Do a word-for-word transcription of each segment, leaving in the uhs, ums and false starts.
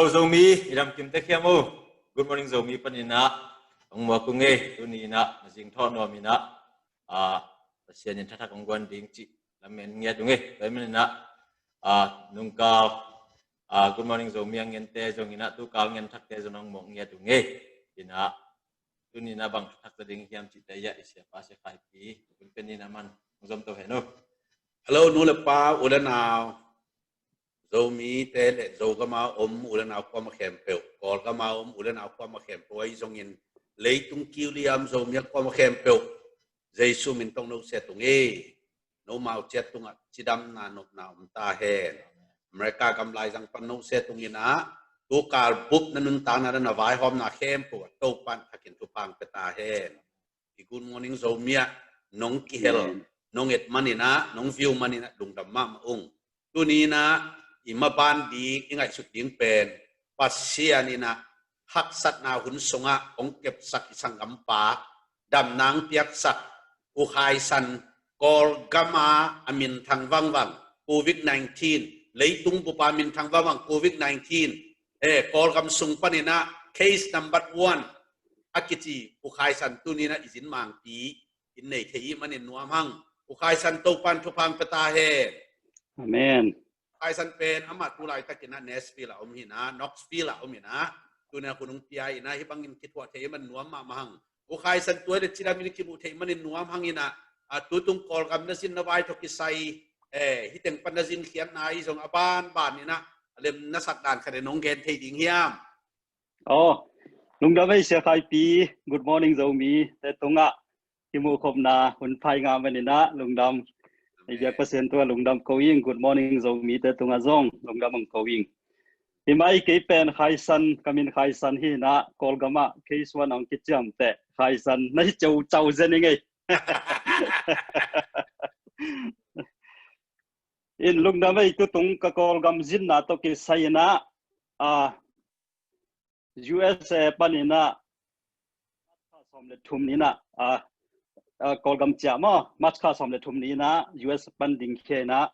Zomi, i dam kim tek hiam uh? Good morning Zomi panin ah hong muak ung ei. Tuni in ah na zingthawh nuam in ah, ah, Pasian in thathak hong guan ding cih lamen ngiat ung ei. Tua ahih manin ah, ah, nungkal, ah, Good morning Zomi a ngente zong in ah, tukal ngen thakte zong hong muak ngiat ung ei. In ah, tuni in ah bang thathak za ding hiam cihte ah i siapa Sia Khai Pi, hun pen in ah man hong zom to hen uh. Hello nu le pa, u le nau, Zomite le Zogam a om u le nau kuamah khempeuh, Kawlgam a om u le nau kuamah khempeuh, ahi zongin leitung kiu liam Zomi a kuamah khempeuh Jesu min tawh no sia tung ei. Nomau ciat tungah cidamna nopna om ta hen. America gam laizang pan no sia tung in ah, tukal bup na nuntakna le na vaihawmna khempeuh ah Topa'n thakin thupha hong pia ta hen. I Good Morning Zomi ah nong kihel, nong et manin ah, nong view manin ah lungdam mahmah ung. Tuni in ah i maban ding, i ngaihsut ding pen Pasian in ah haksatna hun sungah hong kepsak i sanggampa, damna hong piaksak U Khai San, Kawlgam a a minthang vangvang Covid nineteen, leitung bup a minthang vangvang Covid nineteen, eh, Kawlgam sung panin ah case number one a kici U Khai San tuni in ah i zin mangpi in nei thei i hih manin nuam hang. U Khai San, Topa'n thupha hong pia ta hen. Amen. U Khai San pen amah tu laitakin ah Nashville ah om hi in ah, Knoxville ah om hi in ah, tuni in ah hun hong pia in ah, hih bangin kithuah thei i hih manin nuam mahmah hang. U Khai San, tua hi leh cidam in kimuh thei i hih manin nuam hang in ah, ah, tutung Kawlgam na zin na vai tawh kisai, eh, hih teng pan na zin khiatna ahi zong a banban in ah a lem na sak dan khat in hong gen thei ding hiam? Aw, lungdam ei Sia Khai Pi. Good morning Zomite tungah kimuh khopna hun pha i ngah manin ah lungdam. Ei biak Pasian tungah lungdam ko ing. Good morning Zomite tungah zong lungdam hong ko ing. Hi mah ei, kei pen Khai San, ka min Khai San hi in ah, Kawlgam ah case one hong kiciamteh Khai San na hi ceucau zen ing ei. In lungdam ei, tutung ka Kawlgam zinna tawh kisai in ah, ah, U S A panin ah March kha sawm le thum ni in ah, ah, ah, Kawlgam ciah maw, March kha sawm le thum ni in ah U S pan dingkhia in ah,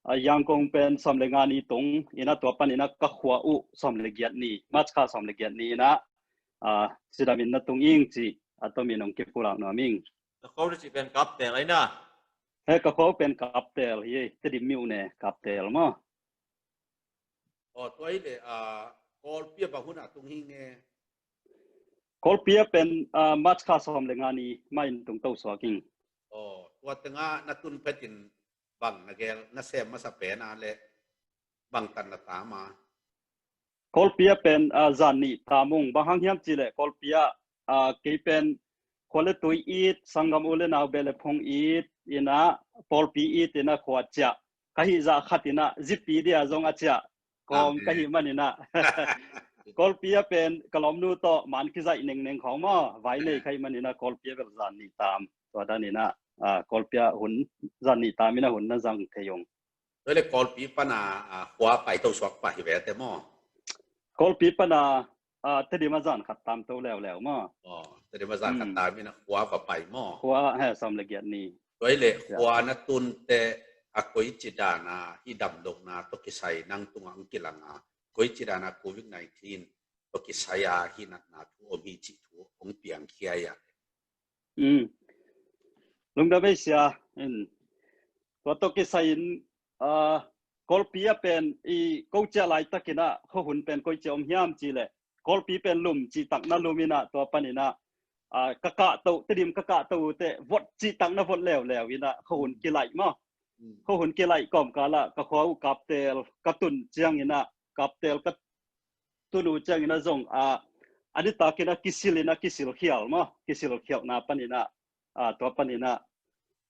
ah, Yangon pen sawm le nga ni tung in ah, tua panin ah ka khua uh sawm le giat ni, March kha sawm le giat ni in ah, ah, cidam in na tung ing ci a tomin hong kipulak nuam ing. Ka khua uh cih pen Kaptel ahi na? He, ka khua uh pen Kaptel hi ei, Tedim myone Kaptel maw. Aw, tua hi leh, ah, Kawlpi ah bang hun ah tung hi nge? Kawlpi ah pen, ah, March kha sawm le nga ni mah in tung to suak ing. Aw, tua tengah na tun phetin bang na gel, na sem masa pen a leh bang tan na tam a? Kawlpi ah pen, ah, zan nih tam ung. Bang hang hiam cih leh Kawlpi ah, ah, kei pen khua le tui it, sanggam u le nau beh le phung it in ah, pawlpi it in ah khua ciah. Ka hih zah khat in ah zipi dia zong a ciah kawm ka hih manin ah, Kawlpi ah pen ka lawmnu tawh man kizaih nengneng khawng maw, vai nei ka hih manin ah Kawlpi ah bel zan nih tam. Tua dan in ah, ah, Kawlpi ah hun zan nih tam in ah hun na zang thei ung. Tua leh Kawlpi pan a, ah, khua pai to suak pah hi ve te maw? Kawlpi pan a, ah, Tedim ah zan khat tam to leuleu maw. Aw, Tedim ah zan khat tam in ah khua va pai maw? Khua, he, sawm le giat ni. Tua hi leh khua na tun teh a koici dan a hih damlohna tawh kisai nang tungah hong kilang a, koici dan a Covid nineteen tawh kisai a hih natna thu om hi cih thu hong piangkhia a? Um. Lungdam ei Sia. In, tua tawh kisai in, ah, Kawlpi ah pen i ko ciah laitakin ah khuahun pen koici om hiam cih leh, Kawlpi pen lum cihtak na lum in ah, tua panin ah, ah, ka kahto, Tedim ka kahto uh teh vot cihtak na vot leuleu in ah khuahun kilaih maw. Khuahun kilaih kawmkal ah ka khua uh Kaptel ka tun ciangin ah, Kaptel ka tun uh ciangin ah zong, ah, a nitakin ah kisil in ah kisil khial maw, kisil khialhna panin ah, ah, tua panin ah,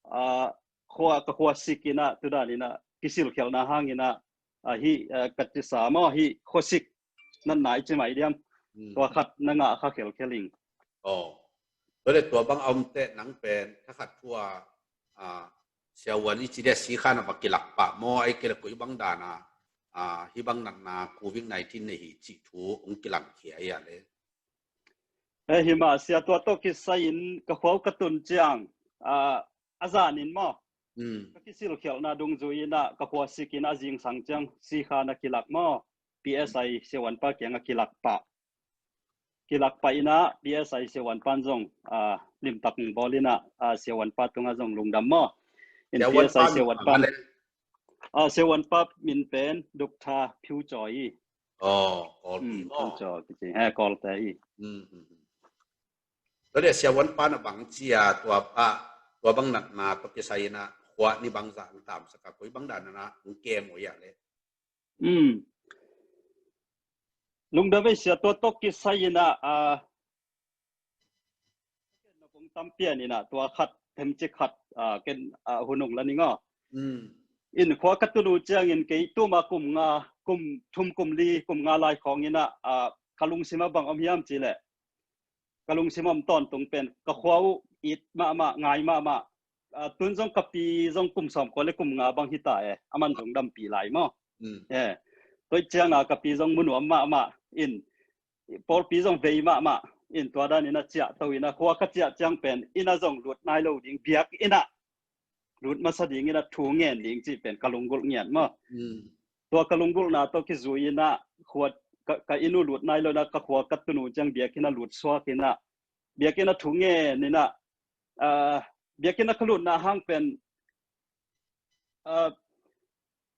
ah, khua, ka khua sik in ah, tu dan in ah kisil khialhna hangin ah, ah, hih, ah, ka cisa maw, hih khua sik natna i ci mai diam, tua khat na ngah kha khelkhel ing. Aw. Tua leh tua bang a om teh nang pen thakhat thu a, ah, siavuan i ci dia sikhan a va kilak pah maw, ahih kei leh koi bang dan a, ah, hih bang natna Covid nineteen nei hi cih thu hong kilangkhia a leh? Eh, hi mah Sia, tua tawh kisai in ka khua uh ka tun ciang, ah, a zan in maw, ka kisil khialhna dungzui in ah ka khua sik in a zingsang ciang sikhan a kilak maw. P S I Siavuanpa kiangah kilak pah. Kilak pah inah P S I Siavuanpan zong, ah, limtak bawl inah, ah, Siavuanpa tungah zong lungdam maw. In Siavuanpa P S I min Siavuanpa, ah, Siavuanpa min pen Doctor Phiu Caw hi. Oh, Kawl Hmm, maw. Phiu Caw kici. He, Kawlte hi. Hmm, hmm, hmm. Tua le Siavuanpa na bang cia tua pa, tua bang natna tawh kisai inah khua ni bang zah ang tam saka koi bang dan na ang kem uh ia le. Hmm. Lungdam ei sia tua tawh kisai inah, ah, na kong tampian inah tua khat, themcik khat, ah, ken, ah, hunung la ning aw. Hmm. In khua ka tunu ciangin kei tuma kum nga, kum thum, kum li, kum nga lai khawng inah, ah, ka lungsim a bang om hiam ci le. Ka lungsim om tawntung pen ka khua uh it mahmah, ngai mahmah. Ah, tun zong ka pi zong kum sawm kua le kum nga bang hita e, aman zong dampi lai maw. Hmm. Eh, tua cianga ka pi zong munuam mahmah in, pawlpi zong vei mahmah in, tua dan inah ciah to inah khua ka ciah ciang pen inah zong lut nai lo ding, biak inah lut masa ding inah thu ngen ding cih pen ka lunggulh ngiat maw. Hmm. Tua ka lunggulhna tawh kizui inah khua ka, ka inn uh lut nai lo inah ka khua ka tunu ciang biak inah lut suak inah, biak inah thu ngen inah, ah, biak inah ka lutna hang pen, ah,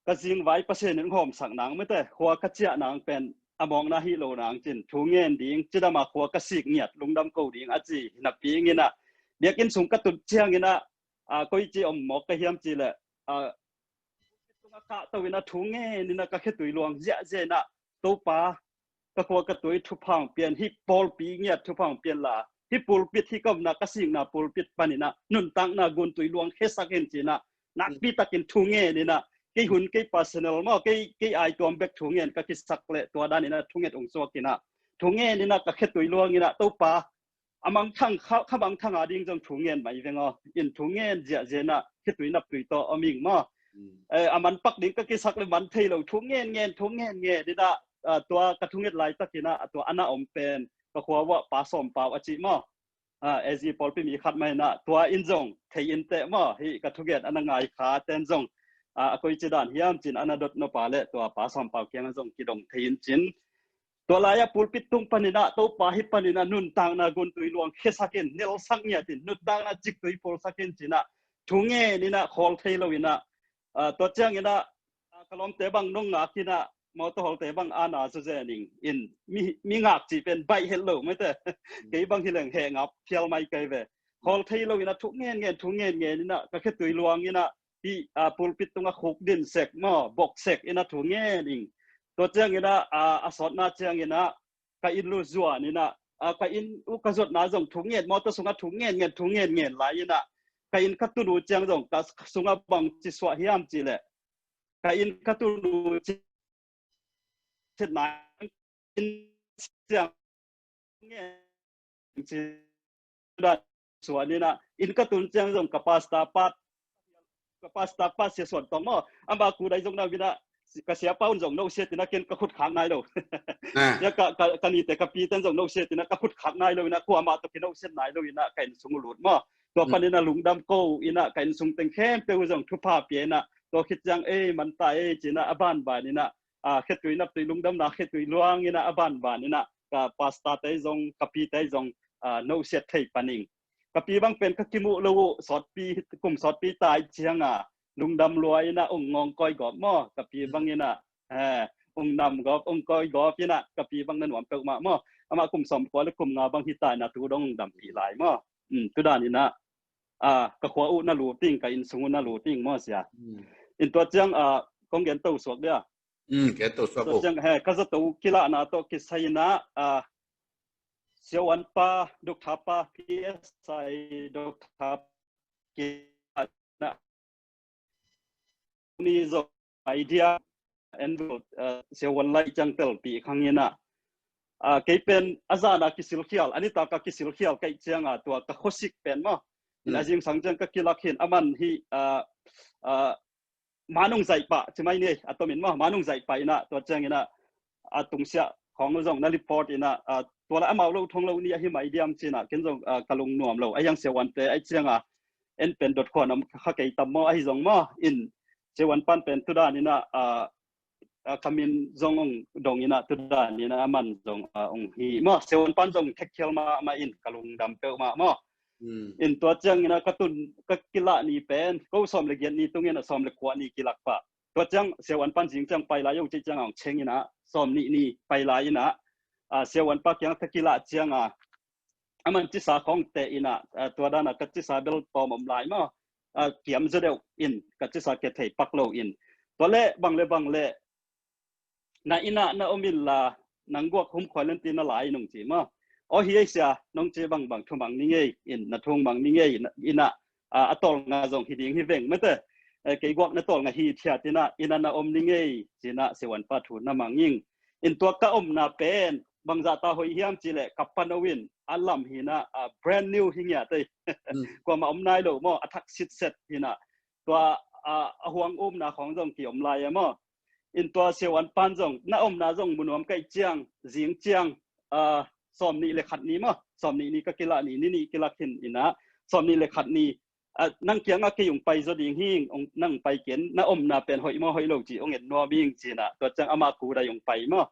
ka zingvai Pasian in hawmsak nang mete, khua ka ciah nang pen a mawkna hi lo nang cin, thu ngen ding, cidama khua ka sik ngiat lungdam ko ding a ci hi napi inah, biakinn sung ka tut ciang inah, ah, koi ci om mawk ka hiam ci le, ah, tunga kah to inah thu ngen inah ka khetui luang ziahziah inah, Topa, ka khua ka tui thupha hong pian, hih pawlpi ngiat thupha hong pian la, hih pulpit, hih ka omna ka sikna pulpit pan inah nuntakna guntui luang khesak in ci inah, nakpi takin thu ngen inah, kei hun, kei personal maw, kei, kei ai tuam bek thu ngen ka kisak le tua dan inah thu nget ung suak inah, thu ngen inah ka khetui luang inah, Topa, a mangthang kha, kha mangthang a ding zong thu ngen mai veng aw. In thu ngen ziahziah inah khetui naptui tawh om ing maw. Hmm. Eh, a man pak ding ka kisak le man thei lo, thu ngen ngen, thu ngen ngen inah, ah, tua ka thu nget laitak inah, ah, tua ana om pen ka khua uah Pa Sawm Pau a cih maw. Ah, A Z pawlpi mi khat mah inah tua in zong thei in teh maw, hih ka thu ngen ana ngai kha ten zong, ah, a koi ci dan hiam cin ana dot nop a le tua Pa Sawm Pau kiangah zong kidong thei in cin. Tua lai-ah pulpit tung pan inah, Topa, hih pan inah nuntakna guntui luang khesak in, nelsak ngiat in, nuntakna ciktui pulsak in ci inah, thu ngen inah khawl thei lo inah, ah, tua ciang inah, ah, ka lawmte bang nong ngak inah, mawtaw hawlte bang ana zaw zen ing in, mi, mi ngak cih pen baih het lo mete. Kei bang hi leng heh ngap phial mai kei ve. Khawl thei lo inah thu ngen ngen, thu ngen ngen inah ka khetui luang inah, hih, ah, pulpit tungah khuk din sek maw, bok sek inah thu ngen ing. Tua ciang inah, ah, a sawtna ciang inah ka inn lu zuan inah, ah, ka inn uh ka zuatna zong thu ngen, mawtaw sungah thu ngen ngen, thu ngen ngen lai inah, ka inn ka tun uh ciang zong ka sungah bang ci suah hiam ci le, ka inn ka tun uh ciang, inn ciang ngen ci dan suan inah, inn ka tun ciang zong ka pastor pa, ka pastor pa Sia Suan Tawng maw, ama kudai zong na vinah, ka siapa un zong no siat inah ken ka khut khak nai lo. Ah. Ya ka, ka, ka nite ka piten zong no siat inah ka khut khak nai lo inah, kuamah tawh ki no siat nai lo inah ka inn sung uh lut maw. Tua pan inah lungdam ko inah ka inn sung teng khempeuh uh zong thupha pia inah, tua khit ciang ei man ta ei ci inah a banban inah, ah, khetui naptui lungdamna khetui luang inah a banban inah ka pastor te zong, ka pite zong, ah, no siat thei pan ing. Ka pi bang pen ka kimuh lo uh, sawtpi, kum sawtpi tai cianga lungdam lua inah ung ngawng kawi gawp maw, ka pi bang inah, eh, ung nam gawp, ung kawi gawp inah ka pi bang na nuam peuhmah maw. Amah kum sawm kua le kum nga bang hita inah tu dong ung dampi lai maw. Hmm, tu dan inah, ah, ka khua uh na luting, ka inn sung uh na luting maw sia. Hmm. In tua ciang, ah, kong gen to suak dia. Hmm, gen to suak uh. Tua ciang, he, ka zato kilahna tawh kisai inah, ah, Sia Wan pa, Doctor pa, P S I Doctor kilahna ni zong idea envelope, ah, Sia Wan lai ciang telpih khang inah, ah, kei pen a zana kisilkhial, a nitaka kisilkhial ka hih cianga tua ka khuasik pen maw. In a zingsang ciang ka kilak hin, aman hi, ah, ah, manung zaih pah ci mai ni, a tomin maw, manung zaih pah inah, tua ciang inah, a tungsiah khawng uh zong na report inah, ah, tua la amau lo thong lo ni ahi mai diam ci inah, ken zong, ah, ka lungnuam lo, a hiang Sia Wan te, a hih cianga, en pen dot khuan om kha kei tam maw, ahi zong maw, in Sia Wan pan pen tu dan inah, ah, a, ka min zong ong dong in ah, tu dan in ah aman zong, a, ong hi maw. Siavuan pan zong thekhial mahmah in ka lungdam peuhmah maw. Hmm. In tua ciang in ah ka tun ka kilah ni pen ko sawm le giat ni tung in ah sawm le kua ni kilak pah. Tua ciang siavuan pan zing ciang pai lai uh cih ciang a ong cheng in ah sawm nih ni pai lai in ah, a, siavuan pa kiang ka kilah ciang a aman cisa khawng teh in ah, a, tua dan a ka cisa bel tawm om lai maw. A, kiam zaw deuh in ka cisa kia thei pak lo in. Tua leh bang le bang leh na inn ah na om inla, nang guak hum khuai lenti na lai nung ci maw. Aw hi ei sia, nong ci bangbang thu mang ni ngei in, na thu mang ni ngei in ah, a, a tawlnga zong hi ding hi veng mate. E, kei guak na tawlnga hi thiat in ah, inn ah na om ni ngei ci in ah siavuan pa thu na mang ing. In tua ka omna pen bangzah ta hoih hiam cih leh ka pano in a lam hi in ah, a, brand new hi ngiat ei. Hmm. Kuamah om nai lo maw, a thak sitset hi in ah. Tua, a, a huang umna khawng zong kiom lai e maw. In tua siavuan pan zong na omna zong mu nuam ka hih ciang, zing ciang, a, sawm nih le khat ni maw, sawm nih ni ka kilah ni, ni nih kilak hi in ah, sawm nih le khat ni, a, nang kiangah kei ong pai zaw ding hi ing, ong, nang pai ken, na omna pen hoih maw hoih lo ci ong en nuam ing ci in ah, tua ciang amah kudai ong pai maw.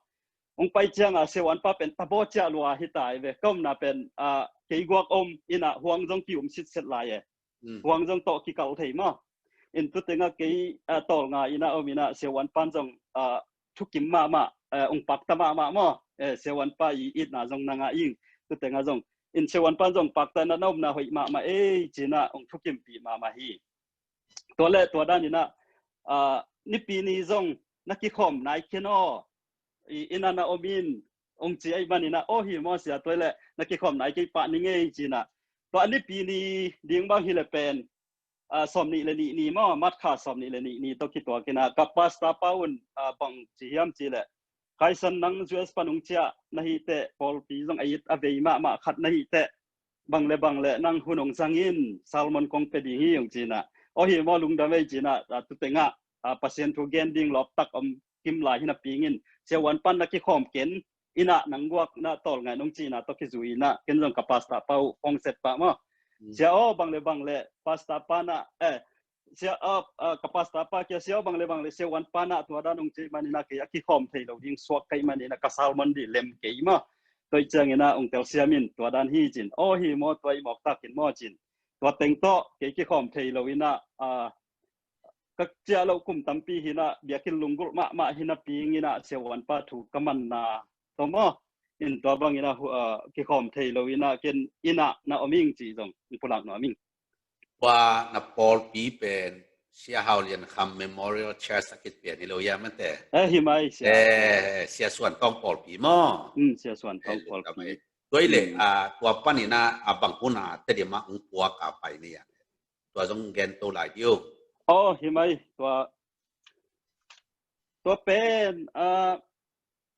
Ong pai ciang a siavuan pa pen tabaw ciah lua hi ta ei ve, ka omna pen, a, kei guak om in ah huang zong kium sitset lai e. Hmm. Huang zong tawh kikal thei maw. In tu tengah kei, a, tawlnga in ah om in ah siavuan pan zong, a, thukim mahmah, a, ong pakta mahmah maw. E, siavuan pa i itna zong na ngah ing. Tu tengah zong in siavuan pan zong pakta in ah na omna hoih mahmah ei ci in ah ong thukimpih mahmah hi. Tua leh tua dan in ah, a, Nipi ni zong na kikhawm nai khin aw, i, inn ah na om in ong ci ahih man in ah, aw hi maw sia, tua leh na kikhawm nai kei pah ni ngei ci in ah. Tua Nipi ni ding bang hi leh pen, a, sawm nih le nih ni maw, March kha sawm nih le nih ni tawh kituak in ah ka pastor pa un, a, bang ci hiam cih leh, Kaisan, nang U S pan ong ciah na hih teh, pawlpi zong a it a vei mahmah khat na hih teh, bang le bang le nang hun ong zang in, sermon kong pia ding hi ong ci in ah. Aw hi maw, lungdam ei ci in ah, a, tu tengah, a, Pasian thu gen ding lawptak om kim lai hi napi ing in, siavuan pan na kikhawm ken, inn ah nang guak na tawlnga in ong ci in ah tawh kizui in ah, ken zong ka pastor pa uh phone set pah maw. Hmm. Sia aw, bang le bang le pastor pa in ah, e, sia, a, a, ka pastor pa kiang sia aw, bang le bang le siavuan pa in ah tua dan ong ci man in ah kei a kikhawm thei lo ding suak ka hih man in ah ka sermon ding lem kei maw. Tua ciang in ah ong telsiam in tua dan hi ci in. Aw hi maw, tua i mawk tak in maw ci in. Tua teng tawh kei kikhawm thei lo in ah, a, ka ciah loh kum tampi hi in ah, biakinn lunggulh mahmah hi napi ing in ah siavuan pa thu ka manna tawh maw. In tua bang in ah, hu-, a, kikhawm thei lo in ah ken inn ah na om ing ci zong ong pulak nuam ing. Tua na pawlpi pen Sia Hau Lian Kham Memorial Church a kipian hi lo hiam mate? E, hi mai sia. E, Sia Suan Tawng pawlpi maw? Hmm, Sia Suan Tawng pawlpi. Tua hi leh, hmm, a, tua pan in ah, a, bang hun a Tedim ah ong puak a pai ni a. Tua zong gen to lai diu. Aw hi mai, tua, tua pen, a,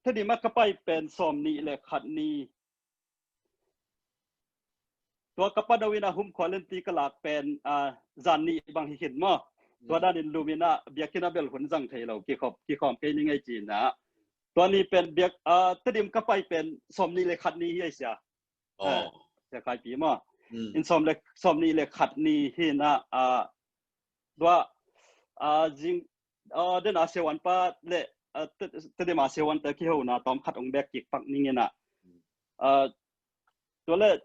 Tedim ah ka pai pen sawm nih le khat ni. Tua ka pano in ah hum khuai lenti ka lak pen, a, zan nih bang hi khin maw. Tua dan in lum in ah biakinn ah bel hun zang thei lo, kikhawm, kikhawm kei ni ngei ci in ah. Tua ni pen biak, a, Tedim ka pai pen sawm nih le khat ni hi ei sia. Aw. E, sia Khai Pi maw. Hmm. In sawm le, sawm nih le khat ni hi in ah, a, tua, a, zing, a, den a siavuan pa le, a, Te-, Tedim a siavuan te kihona tawm khat ong bek kik pak ning in ah. A, tua leh,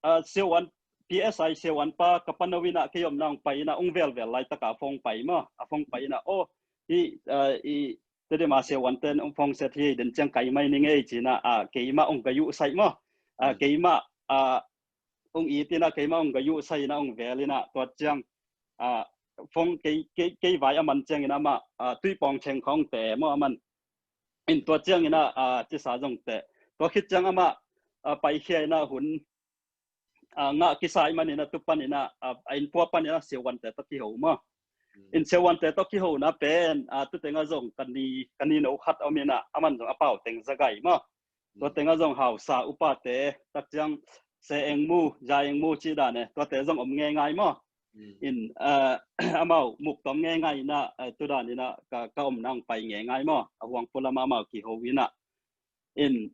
a, siavuan, P S I siavuan pa ka pano in ah kei omna ong pai in ah ong velvel laitak a phone pai maw. A phone pai in ah, aw, i, a, i, Tedim a siavuan ten ong phone set hi, den ciang kai mai ni ngei ci in ah, a, keimah ong ka yuh sai maw. A, hmm, keimah, a, ong it in ah keimah ong ka yuh sai in ah ong vel in ah tua ciang, a, phone kei, kei, kei vai a man ciang in ah amah, a, Tuipawng Cheng khawng te maw a man. In tua ciang in ah, a, cisa zong te. Tua khit ciang amah, a, paikhia in ah hun, a, ngah kisa ahih man in ah tu pan in ah, a, a inn pua pan in ah siavuan te tawh kiho maw. Hmm. In siavuan te tawh kihona pen, a, tu tengah zong ka ni, ka ni no khat om in ah, a man zong a pau teng Za Gai maw. Tua tengah zong hausa upate, tak ciang Se Eng Mu, Za Eng Mu cih dan e, tuate zong om ngeingai maw. Hmm. In, a, amau muk tom ngeingai in ah, a, tu dan in ah ka, ka omna ong pai ngeingai maw. A huang pua lam ah amau kiho in ah. In,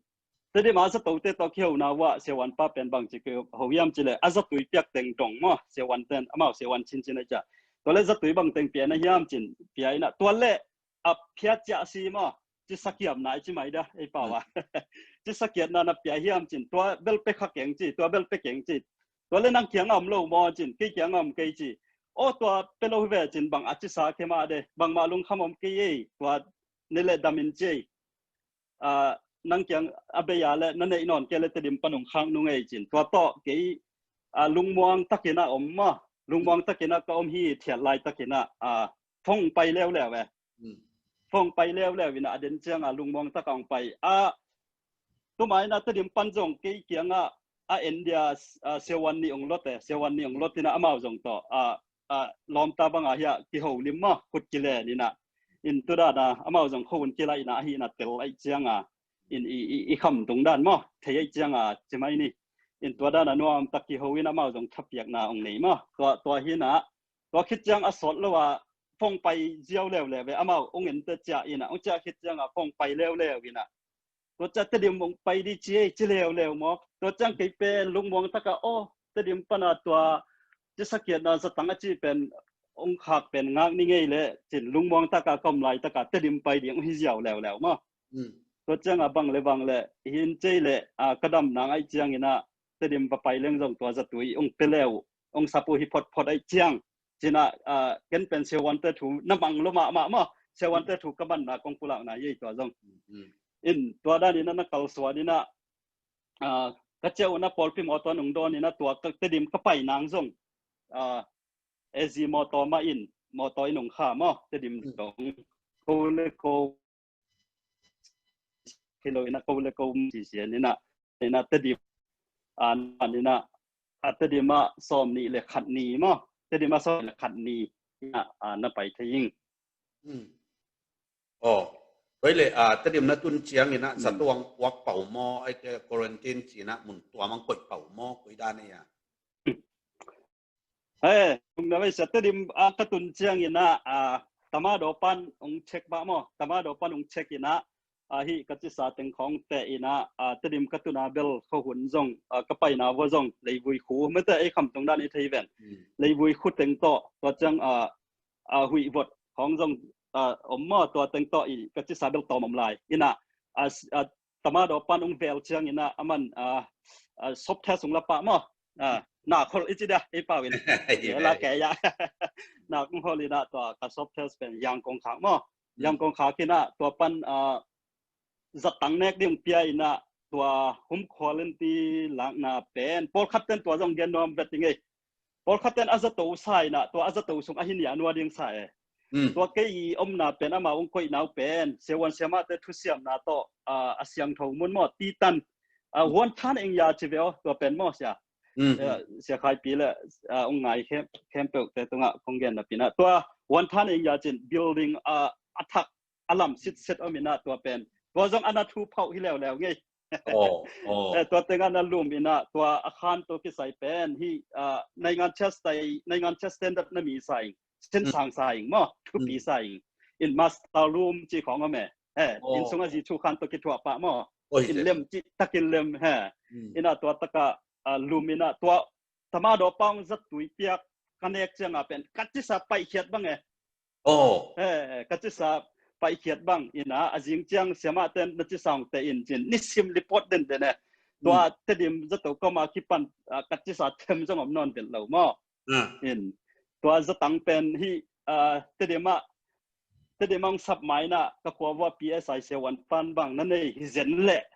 Tedim a zatote tawh kihona uh ah siavuan pa pen bangci kiho hiam cih leh, a zatui piak teng dong maw, siavuan ten, amau siavuan cincin a ciah. Tua leh zatui bang teng pia na hiam ci in, pia in ah, tua leh a phia ciah si maw. cisa kiamna i ci mai dia, ei pau a. Cisa kiatna na pia hiam cin, tua bel pe kha keng ci, tua bel pe keng ci. Tua le nang kiang a om lo maw cin, kei kiang a om kei ci. Aw tua pe lo hi ve cin bang a cisa khe mah de, bangmah lungkham om kei ei, tua ne le dam in ci ei. A, nang kiang a bei a le na neih nawn kei le Tedim pan ong khak nung ei cin. Tua tawh kei a lungmuang takin a om maw, lungmuang takin a ka om hi thiat lai takin a, a, phone pai leuleu e. Phone pai leuleu in a den ciang a lungmuang tak a ong pai a, tuma in a Tedim pan zong kei kiang a, a India, a, siavuan nih ong lot e, siavuan nih ong lot in a amau zong tawh a, a, lawmta bang a hi a kiho lim maw, khut kilen in a, in tu dan a amau zong kho un kilaih in a, ahi in a tel aih ciang a, in i, i, i kham tung dan maw, thei aih ciang a ci mai ni. In tua dan a nuam tak kiho in amau zong thapiakna ong nei maw. Tua, tua hi in a, tua khit ciang a sawt lo a phone pai ziau leuleu ve, amau ong en te ciah in a, ong ciah khit ciang a phone pai leuleu in a, tua ciah Tedim ong pai di ci ei ci leuleu maw. Tua ciang kei pen lungmuang tak a, aw, Tedim pan a tua cisa kiatna zatang a ci pen ong khak pen ngak ni ngei le cin lungmuang tak a ka om lai tak a Tedim pai ding ong hi ziau leuleu maw. Tua ciang a bang le bang le hin ci ei le, a, ka dam nang aih ciang in a Tedim va pai leng zong tua zatui ong pe leu, ong sap uh hi photphot aih ciang. Cin a, a, ken pen siavuante thu na mang lo mahmah maw, siavuante thu ka manna kong pulakna ei tua zong. In tua dan in a na kalsuan in a, a, ka ciah un a pawlpi mawtaw nong dawn in a tua ka Tedim ka pai nang zong, a, A Z mawtaw mah in, mawtaw in ong kha maw, Tedim dong ko le ko hi lo in a ko le ko ci sian in a, in a Tedim a, in a, a Tedim a sawm nih le khat ni maw, Tedim a sawm nih le khat ni in a, a, na pai thei ing. Aw, tua le, a, Tedim na tun ciang in a, zatuang puak pau maw, ai ke quarantine ci in a mun tuam ang koih pau maw, koi dan ei a. He, na vai sa Tedim a ka tun ciang in a, a, Tamadaw pan ong check ba maw, Tamadaw pan ong check in a, a, hi ka cisa teng khawng te in a, a, Tedim ka tun a bel kho hun zong, a, ka paina vua zong, Leivui khu, mete ei kham tung dan i thei ven. Leivui khu teng tawh, tua ciang, a, a, huih vot khawng zong, a, om maw, tua teng tawh i ka cisa bel tawm om lai. In a, a, a, Tamadaw pan ong vel ciang in a, aman, a, a, swab test ong la pah maw. A, na khol i ci dia, ei pau in. La ke ya. Na kong hol in a tua ka swab test pen Yangon khak maw. Yangon khak in a tua pan, a, zatang nek ding pia in a tua home quarantine lakna pen. Pawlkhat ten tua zong gen nuam vet ding ei. Pawlkhat ten a zato sa in a, tua a zato sung a hi nia nua ding sa e. Tua kei i omna pen amau ong koihna uh pen, siavuan siamahte thusiamna tawh, a, a siangtho mun maw, titan, a, huan than eng ya ci ve aw, tua pen maw sia. A, sia khaipi le, a, ong ngai khem, khempeuh te tungah kong gen na pi in a. Tua huan than eng ya cin building, a, a thak a lam sitset om in a tua pen. Tua zong a na thu phauh hi leuleu ngei. Eh, tua tengah na lum in a tua a khan tua kisai pen hi, ah, naingan chest tai, naingan chest standard na mi sa ing, sensang sa ing maw, thupi sa ing. In master room ci khawng om e. Eh, in sung a zi thu khan tua kithuah pah maw. In lem ci takin lem he. In a tua taka, ah, lum in a tua Tamadaw pa ong zatui piak ka nek ciang a pen ka cisa paihkhiat bang e. Aw. Eh, ka cisa paihkhiat bang in a, a zing ciang siamah ten na cisa ong te in cin, nisim report den den e. Tua Tedim zato koma kipan, ah, ka cisa them zong om nawn den lo maw. In tua zatang pen hi, ah, Tedim ah, Tedim ah ong sap mai in a ka khua vua P S I siavuan pan bang na nei hi zen leh.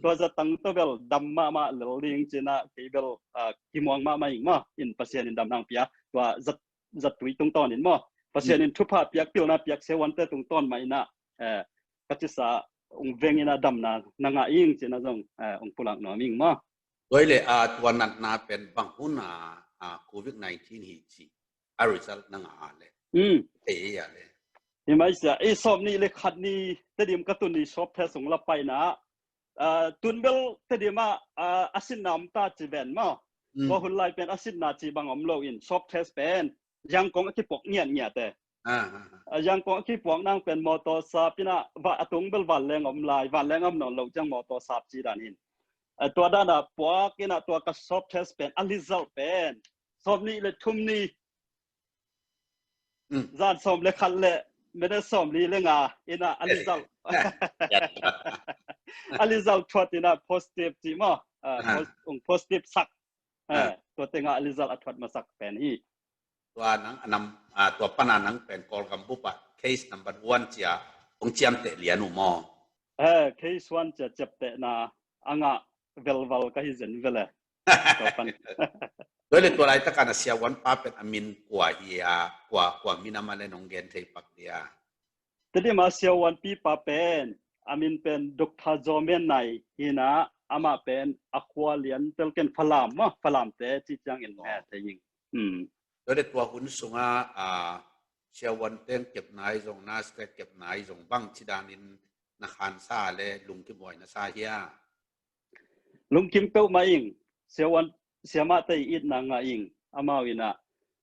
Tua zatang tawh bel dam mahmah lel ding cin a kei bel, ah, kimuang mahmah ing maw. In Pasian in dam nang pia. Tua zat zatui tungtawn in maw. Pasian in thupha piak, pilna piak siavuante tungtawn mah in a, eh, ka cisa ong veng in a damna na ngah ing cin a zong, eh, ong pulak nuam ing maw. Tua hi le, ah, tua natna pen bang hun a, ah, covid nineteen hi ci a result na ngah a le. Ei a le. Hi mai sia, i sawm nih le khat ni Tedim ka tun i swab test ong la paina, ah, tun bel Tedim ah, ah, a sinna om ta ci ven maw. Tua hun lai pen a sinna ci bang om lo in swab test pen Yangon a kipuak ngiatngiat e. Ah, Yangon a kipuak nang pen mawtaw sap in a, va, a tung bel vanleng om lai, vanleng om nawn lo ciang mawtaw sap ci dan in. Ah, tua dan a puak in a tua ka swab test pen a result pen sawm nih le thum ni. Zan sawm le khat le minute sawmli le nga in ah a result, a result thuat in ah positive cih maw? Ah, ah, pos-, ung positive sak. Ah, tua tengah a result a thuat masak pen hi. Tua nang a nam, ah, tua pana nang pen Kawlgam bup ah case number one ci-a hong ciamteh lian uh maw? Eh, case one ci-a ciaptehna a ngah velval ka hi zen vele. Tua pan. Tua le tua laitak a na siavuan pa pen a min kua hi a, kua, kua min a mah le nong gen thei pak dia? Tedim a siavuanpi pa pen a min pen Doctor Zaw Men Nai hi in ah, amah pen a khua lian tel ken Falam maw, Falamte ci ciangin, oh, eh, thei ing. Hmm. Tua le tua hun sungah, ah, siavuan teng kepna i zong, nurse teng kepna i zong bang ci danin na khansa le lungkim huai na sa hia? Lungkim peuhmah ing, siavuan, siamahte i itna ngah ing, amau in ah,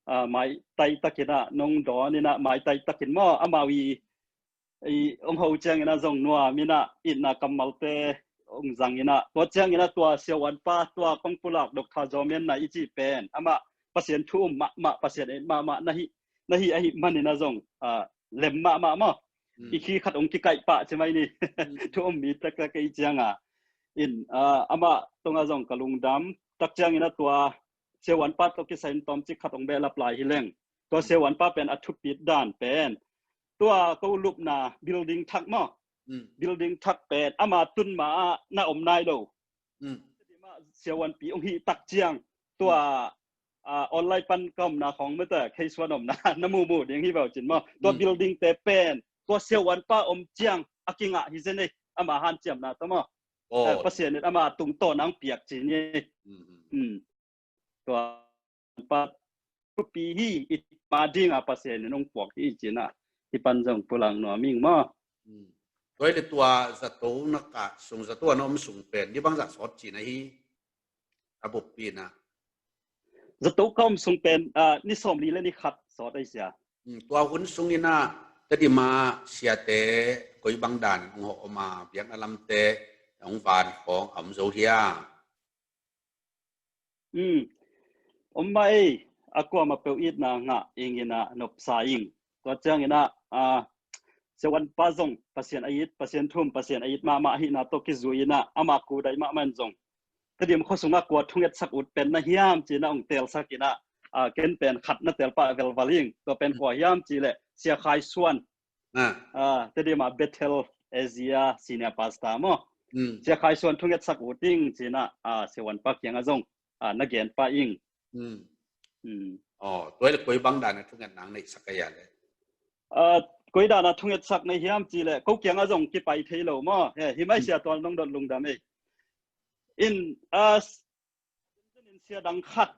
ah, maitai takin ah nong dawn in ah, maitai takin maw, amau i, i hong ho ciangin ah zong nuam in ah, itna kammalte hong zang in ah, tua ciangin ah tua siavuanpa, tua kong pulak Doctor Zaw Men Nai i cih pen amah Pasian thu um mahmah, Pasian et mahmah na hi, na hi ahih manin ah zong, ah, lem mahmah maw. Hmm. I khi khat hong kikaih pah ci mai ni. Hmm. Thu um mi tektek i cianga. In, ah, amah tungah zong ka lungdam. Tak ciangin ah tua siavuanpa tawh kisai in tawmcik khat hong behlap lai hi leng, tua siavuanpa pen a thupit dan pen tua ko lupna building thak maw? Hmm. Building thak pen ama tun ma-ah na om nai lo. Hmm. Siavuanpi hong hih tak ciang tua, ah, online pan ka omna khawng mete, case one omna na mumu ding hi veu cin maw? Tua, hmm, building te pen tua siavuanpa om ciang a kingah hi zen ei, ama hanciamna tawh maw? Oh. Eh, Pasian in ama tungtawn ang piak cin ei. Hmm. Hmm. Tua pa thupi hi, i ma dinga Pasian in hong puak hi cin ah, i pan zong pulak nuam ing maw. Hmm. Tua le tua zato na kah sung, zato a na om sung pen ni bangzah sawt cin ahi, a buppi na? Zato ka om sung pen, ah, ni sawmli le ni khat sawt ahi sia. Hmm, tua hun sung in ah Tedim a siate koi bang dan hong hawh om a, biakna lamte hong van khawng a om zo hia? Hmm. Om mah ei, a kuamah peuh itna ngah ing in ah nopsa ing. Tua ciangin ah, ah, siavuanpa zong Pasian a it, Pasian thu um, Pasian a it mahmah ahihna tawh kizui in ah ama kudai mahmah in zong Tedim khua sungah kua thungetsak ut pen na hiam cin ah hong telsak in ah, ah, ken pen khat na tel pah velval ing. Tua pen kua hiam cih leh Sia Khai Suan. Ah. Ah, Tedim a Bethel Asia Senior Pastor maw. Hmm. Sia Khai Suan thungetsak ut ing cin ah, ah, siavuanpa kiangah zong, ah, na gen pah ing. Hmm. Hmm. Oh, tua le koi bang dan a thungetna hong neihsak a hia le? Ah, koi dan a thungetsak na hiam cih leh ko kiangah zong kipai thei lo maw. He, hi mai, hmm, sia tual nong dot lungdam ei. In, ah, in sia dang khat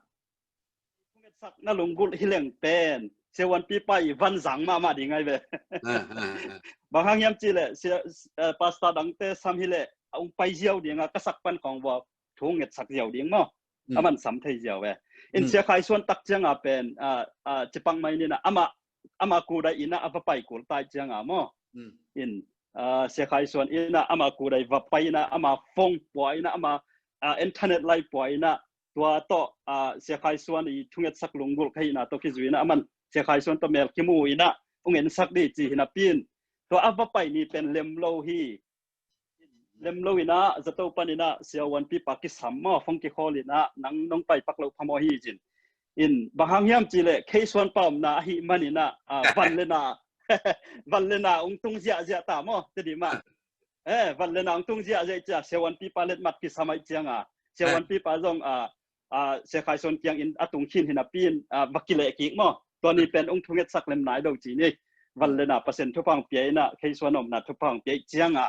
thungetsak na lunggulh hi leng pen siavuanpi pa i van zang mahmah ding ai ve. Ah, ah, ah. Bang hang hiam cih leh sia, eh, pastor dangte sam hi leh a hong pai ziau ding a, ka sak pan khawng vua thungetsak ziau ding maw. Hmm. Aman sam thei ziau ve. In, hmm, Sia Khai Suan tak cianga pen, ah, ah, ci pak mai ni in ah ama, ama kudai in ah a va pai kul tai cianga maw. Hmm. In, ah, Sia Khai Suan in ah ama kudai va pai in ah ama phone pua in ah ama, ah, internet lai pua in ah tua tawh, ah, Sia Khai Suan i thungetsak lunggulh ka hihna tawh kizui in ah aman Sia Khai Suan tawh mel kimu in ah hong ensak dih ci hi napi in, tua a va pai ni pen lem lo hi. Lem lo in ah zato pan in ah siavuanpi pa kisam maw, phone kikhawl in ah nang nong pai pak loh phamawh hi cin. In bang hang hiam cih leh case one pa omna ahih man in ah, ah, van le na, van le na hong tung ziahziah ta maw, Tedim ah. Eh, van le na hong tung ziahziah ciang siavuanpi pa letmat kisam ahih cianga siavuanpi pa zong, ah, ah, Sia Khai Suan kiang in a tung khin hi napi in, ah, va kileh kik maw. Tua ni pen hong thungetsak lem nai lo ci ni. Van le na Pasian thupha hong pia in ah, case one omna thupha hong pia ahih cianga.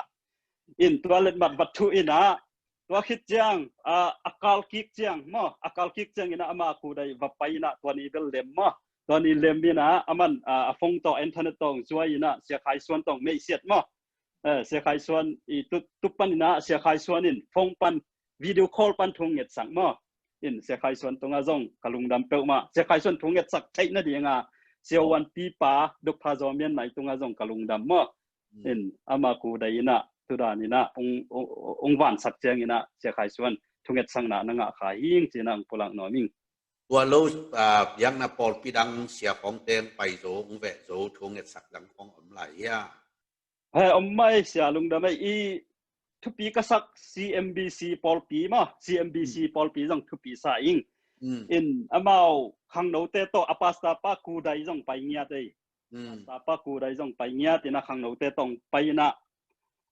In tua letmat va thuh in ah, tua khit ciang, ah, a kal kik ciang maw, a kal kik ciang in ah ama kudai va pai in ah tua ni bel lem maw. Tua ni lem in ah aman, ah, a phone tawh, internet tawh hong zuai in ah Sia Khai Suan tawh hong meihsiat maw. Eh, Sia Khai Suan i tu, tu pan in ah Sia Khai Suan in phone pan, video call pan thungetsak maw. In Sia Khai Suan tungah zong ka lungdam peuhmah. Sia Khai Suan thungetsak theih nadinga siavuanpi pa Doctor Zaw Mian Nai tungah zong ka lungdam maw. Hmm. In ama kudai in ah tu dan in ah hong, hong, hong vansak ciang in ah Sia Khai Suan thungetsakna na ngah kha hi ing ci-in ah hong pulak nuam ing. Tua lo, ah, biakna pawlpi dang sia khawng teng pai zo, hong veh zo, thu ngetsak dang khawng om lai hia? He, om mai sia, lungdam ei. I thupi ka sak C M B C pawlpi maw, C M B C pawlpi zong thupi sa ing. In amau khangnote tawh a pastor pa kudai zong pai ngiat ei. Pastor pa kudai zong pai ngiat in a khangnote tawh pai in a,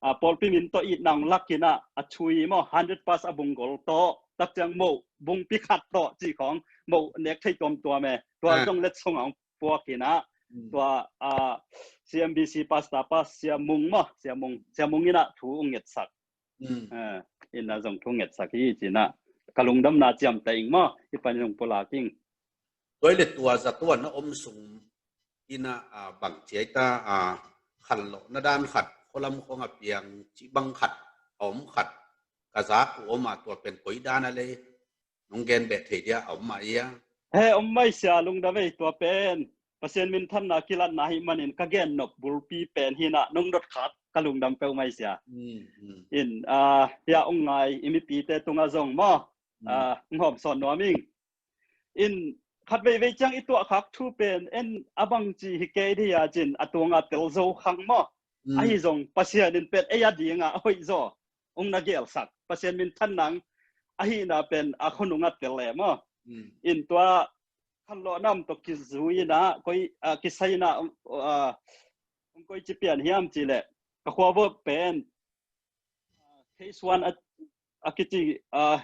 a pawlpi min tawh itna hong lak in a, a thui maw, hundred pass a bung gol tawh, tak ciang moh bungpi khat tawh cih khawng, moh nek thei tuamtuam e. Tua zong letsong a hong puak in a, tua, a, C M B C pastor pa Sia Mung maw, Sia Mung, Sia Mung in a thu hong ngetsak. Eh, in a zong thu ngetsak hi ci in a, ka lungdamna ciamteh ing maw, hih pan zong pulak ing. Tua i le tua zatuan na om sung in a, ah, bang ciai ta, ah, khanlawhna dan khat, khualam khawng a piang cih bang khat, a om khat, ka zak uh om a, tua pen koi dan a le, nong gen beh thei dia, a om mah ia? He, om mai sia, lungdam ei, tua pen Pasian minthanna kilatna hih manin ka gen nop bulpi pen hi in a, nong dot khat ka lungdam peuh mai sia. In, ah, hia ong ngai i mipite tungah zong maw, ah, ong hawm sawn nuam ing. In khat veivei ciang i tuah khak thu pen en a bang ci hi kei dih a cin a tuang a tel zo khang maw. Ahi zong Pasian in pen ei a ding a hoih zaw ong na gelsak, Pasian minthan nang ahihna pen a khonung a tel e maw. In tua khanlawhna om tawh kizui in a, koi, ah, kisai in a, ah, koi ci pian hiam ci leh, ka khua vawh pen, ah, case one a, a kici, ah,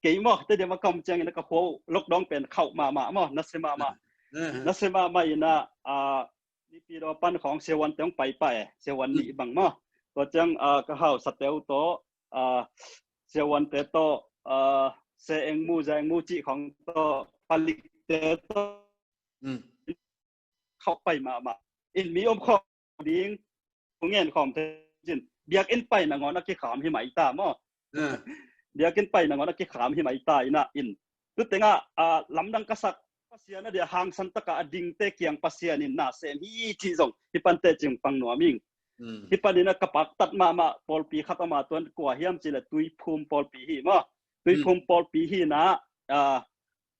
kei maw, te diam a kam ciangin a ka khua lockdown pen khauh mahmah maw, nasia mahmah. Nasia mahmah in a, ah, Nipi daw pan khawng Sia Wan te hong pai pah e, Sia Wan nih bang maw. Tua ciang, ah, ka hausa te uh tawh, ah, Sia Wan te tawh, ah, Se Eng Mu, Za Eng Mu cih khawng tawh, palik te tawh khauh pai mahmah. In mi om khawm ding, thu ngen khawm thei cin. Biakinn pai nangawn a kikham hi mai ta maw. Biakinn pai nangawn a kikham hi mai ta in a, in tu tengah, ah, lamdang ka sak, Pasian a dia hangsan taka a dingte kiang Pasian in na sem hi cih zong hih pan teh cing pang nuam ing. Hih pan in a ka paktat mahmah pawlpi khat om a, tuan kua hiam ci leh Tuiphum pawlpi hi maw. Tuiphum pawlpi hi in a, ah,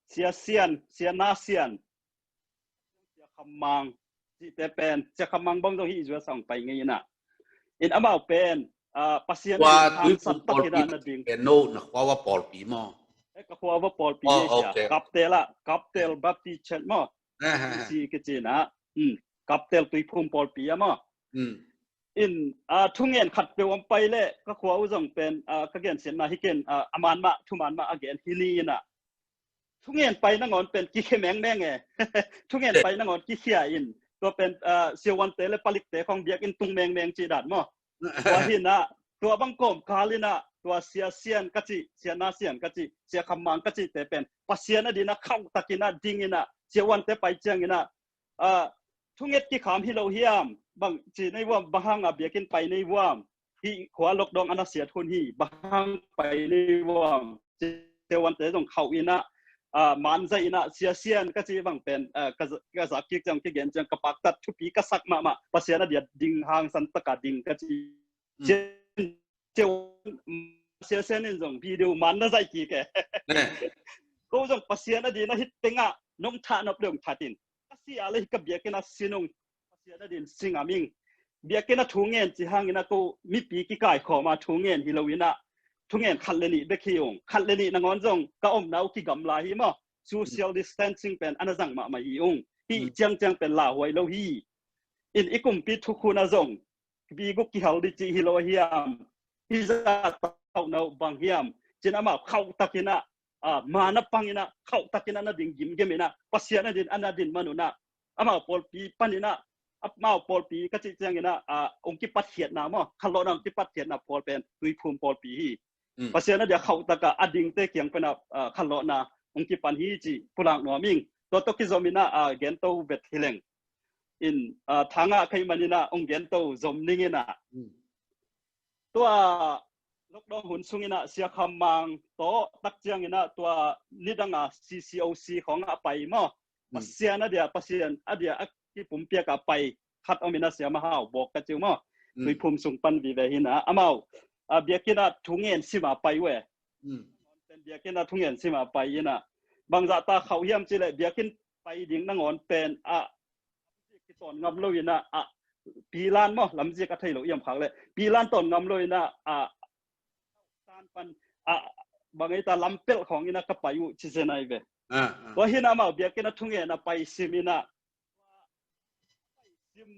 Sia Sian, Sia Na Sian, Sia Kham Mang cihte pen, Sia Kham Mang bang zong hih U S a hong pai ngei in a. In amau pen, ah, Pasian a dia hangsan takin a na ding. Pen no na khua vawh pawlpi maw? Eh, ka khua vawh pawlpi hi sia. Kaptel ah, Kaptel Baptist Church maw. Si kici in a. Kaptel Tuiphum pawlpi a maw. In, ah, thungen khat peuh om pai leh ka khua uh zong pen, ah, ka gensiatna hi ken, ah, a man mah, thuman mah a gen hi ni in a. Thungen pai nangawn pen kikhia mengmeng e. Thungen pai nangawn kikhia in. Tua pen, ah, Sia Wan te le palik te khawng biakinn tung mengmeng cih dan maw. Tua hi in a, tua bang kawmkal in a, tua Sia Sian ka cih, Sia Na Sian ka cih, Sia Kham Mang ka cihte pen Pasian a din a khauh takin a ding in a, Sia Wan te pai ciangin a, ah, thunget kikham hi lo hiam, bang ci nei vuam, bang hang a biakinn pai nei vuam, hih khua lockdown a nasiat hun hi, bang hang pai nei vuam, Sia Wan te zong khauh in a, ah, man zaih in a, Sia Sian ka cih bang pen, ah, ka, ka zak kik ciang kigen ciang ka paktat thupi ka sak mahmah, Pasian a dia ding hangsan taka ding ka cih. Sia, Sia, Sia Sian in zong video man na zaih kik e. Ko zong Pasian a din a hih tengah nong thah nop deuh that in. Ka si a le hih ka biakinn a si nung Pasian a din si ngam ing. Biakinn a thungen ci hangin a ko mipi kikaikhawm a thungen hi lo in a. Thungen khat le nih bek hi ung. Khat le nih nangawn zong ka omna uh kigamla hi maw. Social distancing pen a na zang mahmah hi ung. Hih ciangciang pen lauhuai lo hi. In i kumpi thukhun a zong biguk kihal dih cih hi lo hiam? Hih zah tauhna uh bang hiam? Cin amau khauh takin a, ah, man a pang in a, khauh takin a na ding gimgem in a, Pasian a din a na din man un a, amau pawlpi pan in a, amau pawlpi ka cih ciangin a, ah, ong kipatkhiatna maw, khanlawhna ong kipatkhiatna pawl pen Tuiphum pawlpi hi. Pasian a dia khauh taka a dingte kiang pen a, ah, khanlawhna ong kipan hi cih pulak nuam ing. Tua tawh kizom in a, ah, gento vet hi leng. In, ah, thangah kei man in a ong gento zom ning in a. Tua lockdown hun sung in a Sia Kham Mang tawh tak ciangin a tua nidang a C C O C khawng a pai maw. Pasian a dia, Pasian a dia a kipumpiak a pai khat om in a Sia Mahau Bawk ka ci uh maw. Tuiphum sung pan vive hi in a. Amau, ah, biakinn a thungen sim a pai uh e. Biakinn a thungen sim a pai in a. bangzah ta khauh hiam cih leh biakinn pai ding nangawn pen ah, kitawn ngam lo in ah, ah, pilan maw, lamzia ka thei lo iam khak leh pilan tawn ngam lo in ah, ah, tan pan, ah, bang ei ta lampelh khawng in ah ka pai uh ci zen ai ve. Tua hi in ah amau biakinn a thungen a pai sim in ah, sim,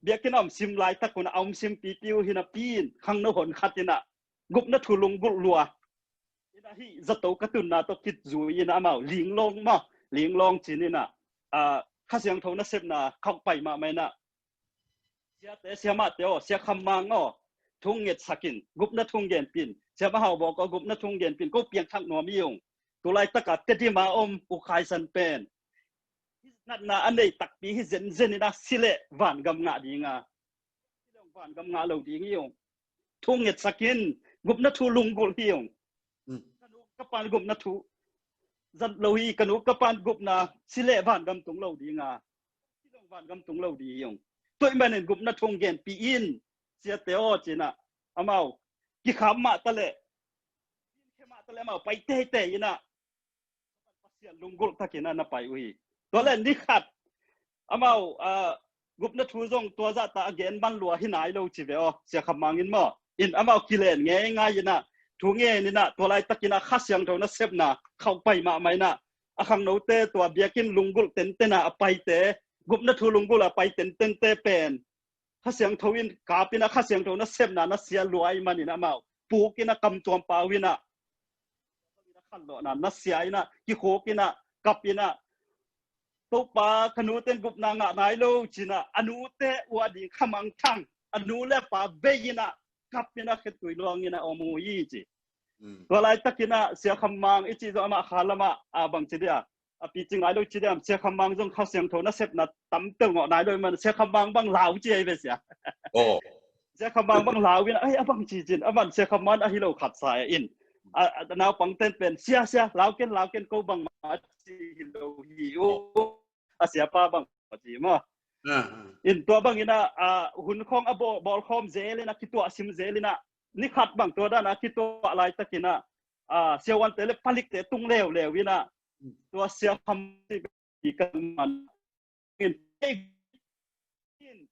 biakinn a om sim laitak un a om sim pipi uh hi in ah pi in khangno hon khat in ah gupna thu lunggulh lua in ah hih zato ka tunna tawh kitzui in ah amau linglawng maw, linglawng cin in ah, ah, Kha Siangtho nasepna khauh pai mahmah in ah, siate siamahte aw, Sia Kham Mang aw, thu ngetsak in, gupna thu genpih in, Sia Mah Hau Bawk aw, gupna thu genpih in, ko piangthak nuam hi ung. Tulaitak a Tedim a om U Khai San pen natna a nei takpi hi zenzen in ah si leh vangam ngah ding a, vangam ngah lo ding hi ung. Thu ngetsak in, gupna thu lunggulh hi ung. Ka nu ka pan gupna thu zat lo hi, ka nu ka pan gupna si leh vangam tung lo ding a, vangam tung lo ding hi ung. Tua ahih manin gupna thu genpih in, siate aw, ci in ah amau kikham mah ta leh, khe mah ta leh amau pai teitei in ah Pasian lunggulh tak in ah na pai uh hi. Tua leh ni khat amau, ah, gupna thu zong tua zah ta a gen man lua hi nai lo ci ve aw, Sia Kham Mang in maw. In amau kilen ngeingai in ah, thu ngen in ah, tua laitak in ah Kha Siangtho nasepna khauh pai mahmah in ah, a khangnote, tua biakinn lunggulh tenten a a paite, gupna thu lunggulh a pai tentente pen Kha Siangtho in kap in ah Kha Siangtho nasepna na sia lua ahih manin amau puk in ah kamtuam pau in ah, khanlawhna na sia in ah kikhuk in ah kap in ah, Topa, ka nute in gupna ngah nai lo ci in ah a nute uh a ding khamangthang, a nu le pa bei in ah kap in ah khetui luang in ah om uh hi ci. Tua laitak in ah Sia Kham Mang i cih zong amah kha lam ah, ah, bang ci dia, a picing nai lo ci diam, Sia Kham Mang zong Kha Siangtho nasepna tam tel ngawh nai lo ahih man Sia Kham Mang bang lau ci ai ve sia. Sia Kham Mang bang lau in ah, ai, a bang ci cin, a man Sia Kham Mang a hi lo khat sa in, a, a, naupang ten pen, sia, sia, lau ken, lau ken, ko bangmah ci hi lo hi uh, a siapa bang ci maw. In tua bang in ah, ah, hun khawng a bawl, bawl khawm zel in ah, kituah sim zel in ah, ni khat bang tua dan a kituah laitak in ah, ah, siavuante le palikte tung leuleu in ah, tua Sia Kham Mang kan man in, in,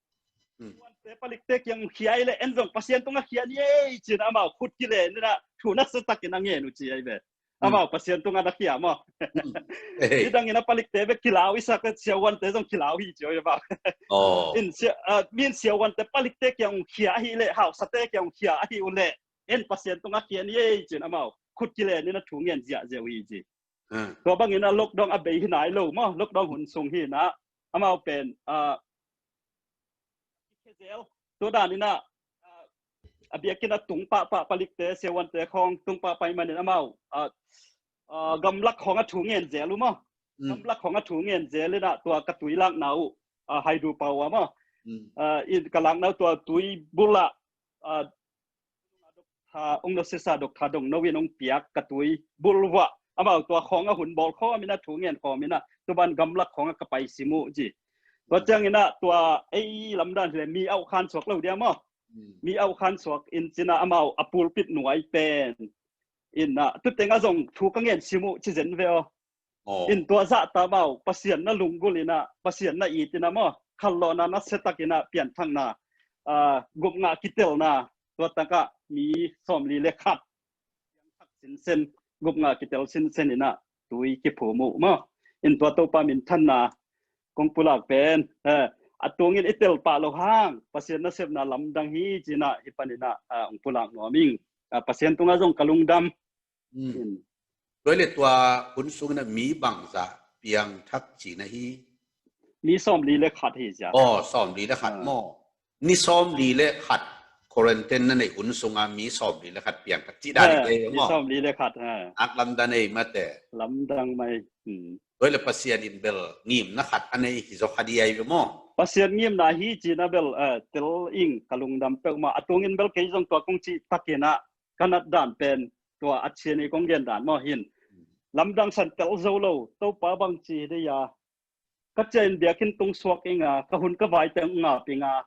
siavuante palikte kiang khia i le en zong Pasian tungah khia ni ei ci in ah amau khut kilen in ah thu nasia tak in a ngen uh ci ai ve. Amau Pasian tungah na khia maw. Nidang in ah palikte bek kilau i sak le siavuante zong kilau hi ci ai ve. In sia, ah, min siavuante palikte kiang khia ahi le hausate kiang khia ahi uh le en Pasian tungah khia ni ei ci in amau khut kilen in ah thu ngen ziahziah uh hi ci. Tua bang in ah lockdown a bei hi nai lo maw, lockdown hun sung hi in ah amau pen, ah, tua dan in ah, ah, a biakinn a tung pahpah, palikte siavuante khawng tung pahpah ahih manin amau, ah, ah, gamlak khawng a thu ngen zel uh maw. Gamlak khawng a thu ngen zel in ah tua ka tui lakna uh, ah, Haidu pau ah maw. Ah, in ka lakna uh tua tui bul ah, ah, Doctor, ung no sisa Doctor Dong No in ung piak ka tui bul uh ah amau tua khawng a hun bawl khawm in ah thu ngen khawm in ah tua ban gamlak khawng ah ka pai sim uh ci. Tua ciang in ah tua ei lamdan hi le mi auh khan suak lo dia maw. Mi auh khan suak in ci in ah amau a pulpit nuai pen in ah tu teng ah zong thu ka ngen sim uh ci zen ve aw. In tua zah ta amau Pasian na lunggulh in ah, Pasian na it in ah maw, khanlawhna nasia tak in ah pianthakna, ah, gupngah kitelna, tua tak ah mi sawmli le khat sinsen, gupngah kitel sinsen in ah tui kiphum uh maw. In tua Topa minthanna kong pulak pen, eh, a tungin i tel pah loh hang Pasian nasepna lamdang hi ci in ah hih pan in ah, ah, kong pulak nuam ing. Ah, Pasian tungah zong ka lungdam. Tua hi le tua hun sung in ah mi bangzah piangthak ci na hi? Mi sawmli le khat hi sia. Aw, sawmli le khat maw. Ni sawmli le khat quarantine na neih hun sung ah mi sawmli le khat piangthak ci dan hi kei maw. Mi sawmli le khat, ha. Ak lamdang ei mate. Lamdang mai. Tua hi le Pasian in bel ngimna khat a nei hi zaw kha di ai ve maw. Pasian ngimna hi ci in ah bel, eh, tel ing, ka lungdam peuhmah. A tungin bel kei zong tua kong cih tak in ah ka nat dan pen tua a cian i kong gen dan maw hin. Lamdang san tel zo lo, Topa bang ci hi dei a. Ka ciah in biakinn tung suak ing a, ka hun ka vai teng ngap ing a.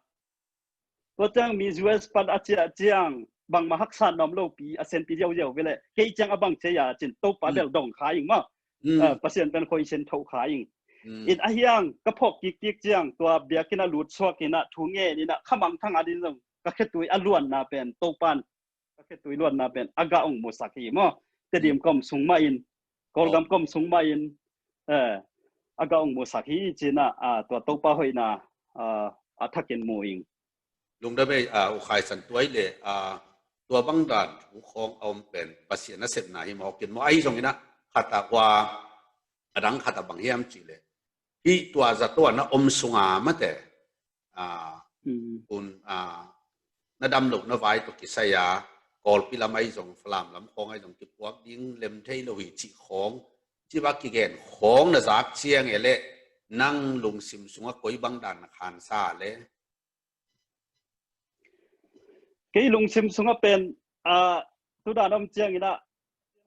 Tua ciang mi U S pan a ciah ciang bangmah haksa nuam lo pi a senpi ziauziau ve le. Kei ciang a bang ci a ci in Topa bel dong kha ing maw. Mm. Ah, Pasian pen khoi sin tho kha ing. Mm. In ahiang ka phawk kik kik ciang tua biakinn a lut suak in ah thu ngen in ah khamang thang a din zong ka khetui a luanna pen Topan ka khetui luanna pen a gah ong musak hi maw. Tedim kom sung mah in, Kawlgam kom sung mah in, eh, a gah ong musak hi cin ah, ah, tua Topa hoihna, ah, a thakin mu ing. Lungdam ei, ah, U Khai San, tua i le, ah, tua bang dan thu khawng a om pen Pasian a sepna hi mawk in maw, ahi zongin ah khat ah ua a dang khat ah bang hiam cih le, hih tua zato a na om sunga mate, ah, un, ah, na dam loh na vai tawh kisai a, Kawlpi lam ahi zong, Falam lam khawng ahi zong kipuak ding lem thei lo hi cih khawng, cih va kigen khawng na zak ciang e le, nang lungsim sungah koi bang dan na khansa le? Kei lungsim sungah pen, ah, tu dan om ciangin ah,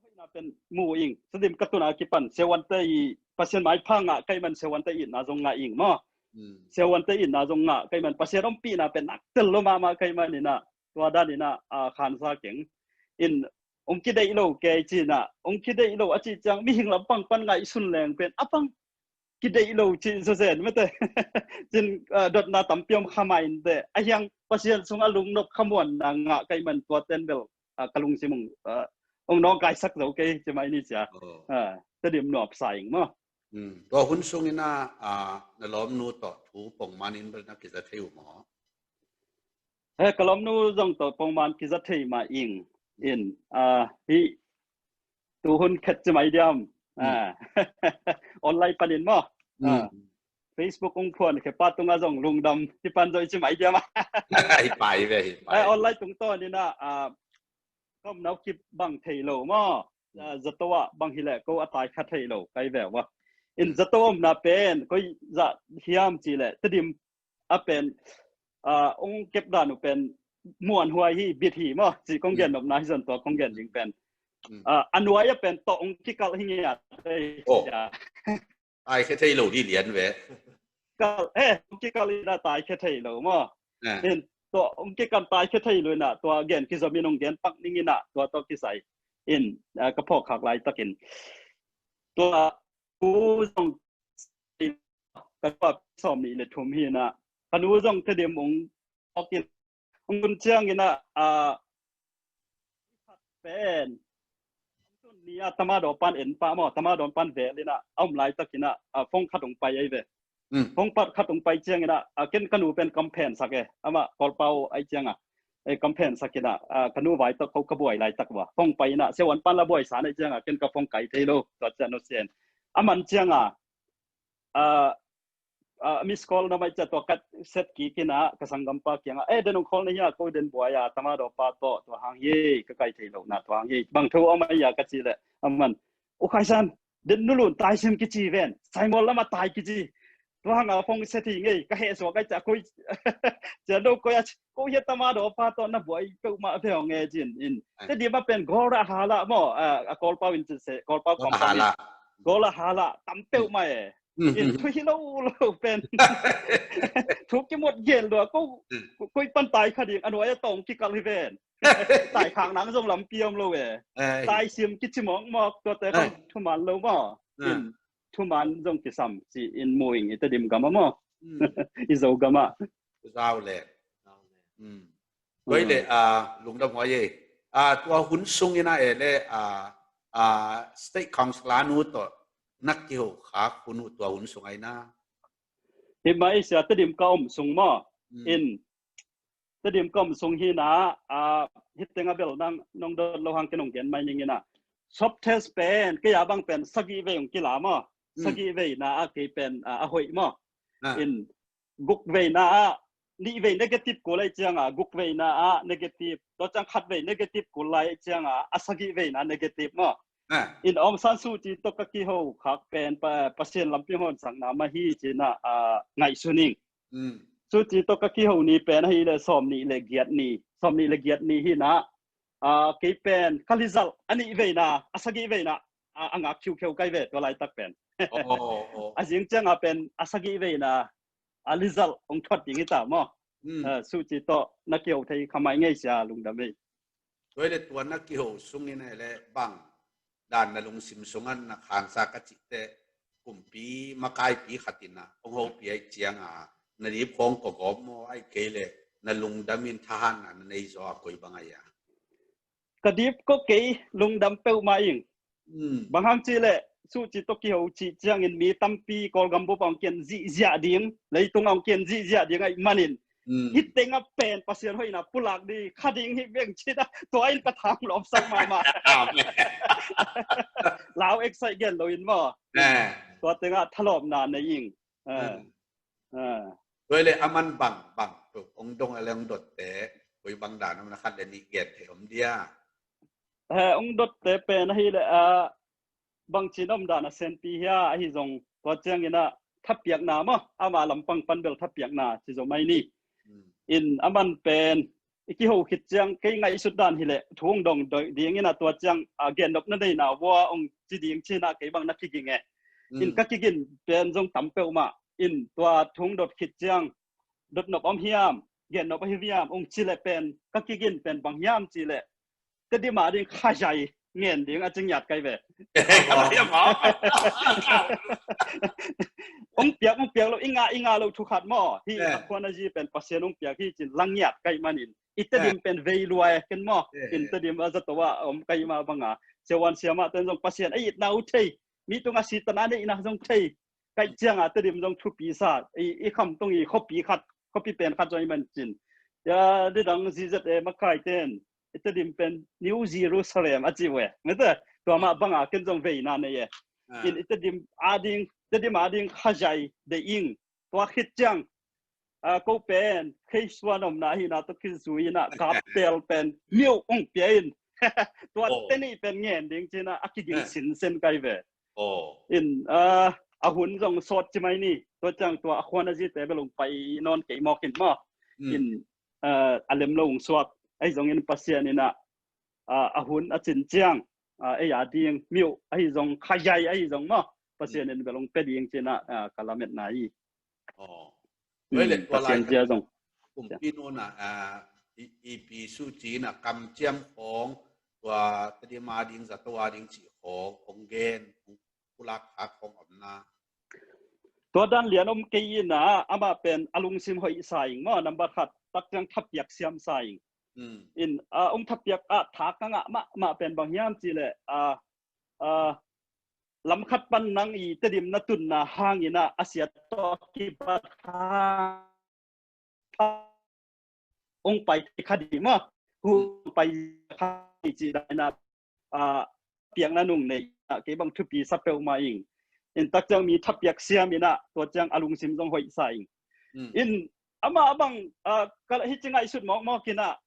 hoihna pen mu ing. Tedim ka tun a kipan siawante i Pasian maipha ngah ka hih man siawante itna zong ngah ing maw. Hmm. Siawante itna zong ngah ka hih man Pasian ompihna pen nak tel lo mahmah ka hih man in ah, tua dan in ah, ah, khansa keng. In, ong kideih lo kei cin ah, ong kideih lo a cih ciang mihing lampang pan ngaihsun leng pen a pang kideih lo cih zawzen mate. Cin, ah, dotna tampi om kha mah in teh. Ahiang Pasian sungah lungnop khamuanna ngah ka hih man tua ten bel, ah, ka lungsim ong, ah, ong nawngkaisak zo kei ci mai ni cia. Oh. Ah, Tedim nuapsa ing maw. Hmm. Tua hun sungin ah, ah, na lawmnu tawh thu pongman in bel na kiza thei uh maw? He, ka lawmnu zong tawh pongman kiza thei mah ing. Hmm. In, ah, hih tu hun khet ci mai diam. Hmm. Ah. Online panin maw. Hmm. Ah. Facebook ong phuan khe pa tungah zong lungdam hi pan zo i ci mai diam. Hi pai ve, hi pai. Eh, online tungtawn in ah, ah, ka omna uh kibang thei lo maw. Hmm. Ah, zato ah bang hi leh ko a tai kha thei lo kai ve ua. In, hmm, zato omna pen koi zah hiam cih leh Tedim a pen, ah, ong kep dan uh pen muanhuai hi, bit hi maw, ci kong gen nopna hi zon tua kong gen ding pen. Mm. Ah, a nuai a pen tawh ong kikal hi ngiat ei. Oh. Sia. Ai khe thei lo di lian ve. Kal, eh, ong kikal in ah tai khe thei lo maw. Eh. In, tawh ong kikal tai khe thei lo in ah, tua gen kizom in ong gen pak ning in ah, tua tawh kisai. In, ah, ka phawk khak laitakin. Tua, u zong ka tua sawm nih le thum hi in ah, ka nu zong Tedim ong phawk in, ong tun ciangin ah, ah, pen, ong tun ni ah Tamadaw pan en pah maw, Tamadaw pan vel in ah, a om laitakin ah, ah, phone khat ong pai ei ve. Mm. Phone khat ong pai ciangin ah, ah, ken ka nu pen kam phensak e, amah Kawlpau ai ciang ah, eh, kam phensak in ah, ah, ka nu vai tawh ko ka buai laitak ua. Phone pai in ah, siavuan pan la buai san ai ciang ah, ken ka phone kai thei lo, tua ciang no sien. A man ciang ah, ah, ah, miss call na mai cia tua ka set kik in ah, ka sanggampa kiangah, eh, den ong call na hia, ko den buai a, Tamadaw pa tawh, tua hang hi, ka kai thei lo na, tua hang hi, bang tho a mai a ka ci leh, a man, U Khai San, den nu lun tai sim kici ven, Saimawl lamah tai kici, tua hang a phone set hi ngei, ka heh suak ai cia, koi, cia do koi a, ko hia Tamadaw pa tawh na buai peuhmah ve ong e cin in. Ai. Tedim a pen Gawra Hala maw, ah, a Kawlpau in ci se, Kawlpau Gawra Hala. Gawra Hala, tam peuhmah e. Mm, in mm, thu hi lo lo pen. Thu kimut gen lua, ko, mm, ko, koi pan tai kha ding, a nuai a tawh ong kikal hi ven. Tai khak nang zong lampi om lo e. Ai. Tai sim kici mawkmawk, tuate, ai, khong thuman lo maw. Ah. In, thuman zong kisam, ci in mu ing i Tedim gam ah maw. Mm. I Zogam ah. Zau le. Mm. Koi le, mm, ah, lungdam huai e. Ah, tua hun sungin ah e le, ah, ah, State Council a nu tawh na kiho khak hun uh tua hun sung ai na. Hi mai sia, Tedim ka om sung maw. Mm. In, Tedim ka om sung hi na, ah, hi teng a bel nang nong dot lo hang ken ong gen mai ning in ah. Swab test pen, kei a bang pen sagih vei ong kila maw. Mm. Sagih vei na ah kei pen, ah, a hoih maw. Ah. In, guk veina ah, nih vei negative kul lai ciang ah, guk veina ah negative, tua ciang khat vei negative kul lai ciang ah, a sagih veina negative maw. Ah. In Aung San Suu Kyi tawh ka kiho khak pen pa, Pasian lampi hawnsakna mah hi cin ah, ah, ngaihsun ing. Mm. Suu Kyi tawh ka kiho ni pen ahi le sawm nih le giat ni, sawm nih le giat ni hi na, ah, kei pen ka result a nih veina, a sagih veina, ah, a ngak khiukheu kai ve tua laitak pen. Oh, oh. A zing ciang ah pen a sagih veina, a result ong thuat ding hi ta maw. Mm. Ah, Suu Kyi tawh na kiho thei kha mai ngei sia, lungdam ei. Tua le tua na kiho sungin ah le bang, dan na lungsim sungah na khansa ka cihte kumpi makaipi khat in ah hong hopih ahih ciangin na dip khawng kawgawp maw, ahih kei leh na lungdam in thahatna na nei zaw a koi bang a hia? Ka dip kawgawp kei, lungdam peuhmah ing. Hmm. Bang hang cih leh suhci tawh kiho cih ciangin mi tampi Kawlgam bup ah hong kian zihziah ding, leitung ah hong kian zihziah ding ahih manin. Hmm. Hih tengah pen Pasian hoihna pulak ding kha ding hi beng cih ah tua in ka thanglawhsak mahmah. Amen. Lau excite gen lo in maw. Amen. Tua tengah thalawpna nei ing. Ah. Hmm. Ah. Tua leh aman bang, bang, ong dong a leh ong dotte koi bang dan om na khat leh nih gen thei om dia? Eh, ong dotte pen ahi leh, ah, bangci in om dan a senpi hia, ahi zong tua ciangin ah thapiakna maw, ama lampang pan bel thapiakna ci zo mai ni. Hmm. In aman pen i kiho khit ciang kei ngaihsut dan hi leh thu ong dong ding in ah tua ciang, ah, gennopna neihna vua ong ci ding ci in ah kei bang na kiging e. In, hmm, ka kigin pen zong tam peuhmah. In tua thu ong dot khit ciang dotnop om hiam, gennop ahi hiam ong ci leh pen ka kigin pen bang hiam cih leh Tedim a ding khazai ngen ding a ci ngiat kai ve. Ong piak, ong piak lo, i ngah, i ngah lo thu khat maw. Hih, eh, a khuan a zi pen Pasian ong piak hi ci in lang ngiat kai manin i Tedim, eh, pen vei lua e ken maw. Eh, in, eh, Tedim a zato a om kai mah bang a, Sia Wan Sia Mah ten zong Pasian a itna uh thei, mi tungah sitana neihna zong thei. Kai ciang a Tedim zong thupi sa, i, i khamtung i khuapi khat, khuapi pen khat zong i man cin. Ya, nidang Z Z A makai ten i Tedim pen New Jerusalem a ci uh e. Mete, tua mah bang a ken zong veina nei e. Ah. In i Tedim a ding, Tedim a ding khazai deih ing. Tua khit ciang, ah, ko pen Khrist suan omna hihna tawh kizui in ah, kaptel pen miuh ong pia in. Tua, oh, te nih pen ngen ding ci in ah, a kiging, eh, sinsen kai ve. Oh. In, ah, a hun zong sawt ci mai ni. Tua ciang tua a khuan a zite bel ong pai nawn kei mawk in maw. Hmm. In, ah, a lem lo ong suak. Ahi zongin Pasian in ah, ah, a hun a cin ciang, ah, ei a ding miuh ahi zong, khazai ahi zong maw, Pasian in bel ong pia ding ci in ah, ah, ka lametna hi. Oh. Hmm, tua lai Pasian zia zong. Kumpi nuna, ah, i, i pi su ci in ah kamciam khawng, tua Tedim a ding, zato a ding cih khawng ong gen, ong pulak khak khawng om na? Tua dan lian om kei in ah, amah pen a lungsim hoih sa ing maw, nambat khat, tak ciang thapiak siam sa ing. Hmm. In, ah, ong thapiak ah thak a ngah mahmah pen bang hiam cih leh, ah, ah, lam khat pan nang i Tedim na tunna hangin ah a sia tawh kibat hang ong pai kha ding maw. Hu pai kha ding ci dan in ah, ah, piakna nung nei ah, kei bang thupi sa peuhmah ing. In, tak ciang mi thapiak siam in ah, tua ciang a lungsim zong hoih sa ing. Hmm. In, amah bang, ah, ka hih ci ngaihsut mawkmawk in ah,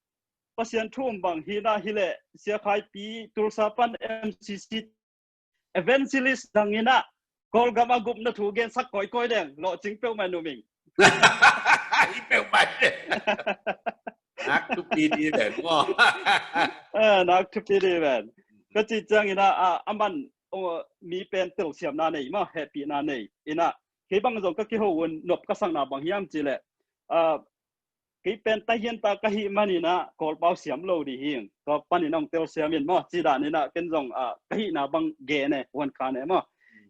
Pasian thu um bang hi in ah, hi leh Sia Khai Pi Tulsa pan M C C evangelist dang in ah, Kawlgam a gupna thu gensak kawikawi deng, lawhcing peuhmah in um ing. Hi peuhmah. Nak thupi dih ven maw. Eh, nak thupi dih ven. Ka cih ciang in ah, ah, aman, oh, mi pen telsiamna nei maw, hehpihna nei. In ah, kei bang zong ka kiho un nop ka sakna bang hiam cih leh, ah, kei pen tahian ta ka hih man in ah, Kawlpau siam lo dih hing. Tua pan in ah ong telsiam in maw, ci dan in ah, ken zong, ah, ka hihna bang gen e, huan khan e maw.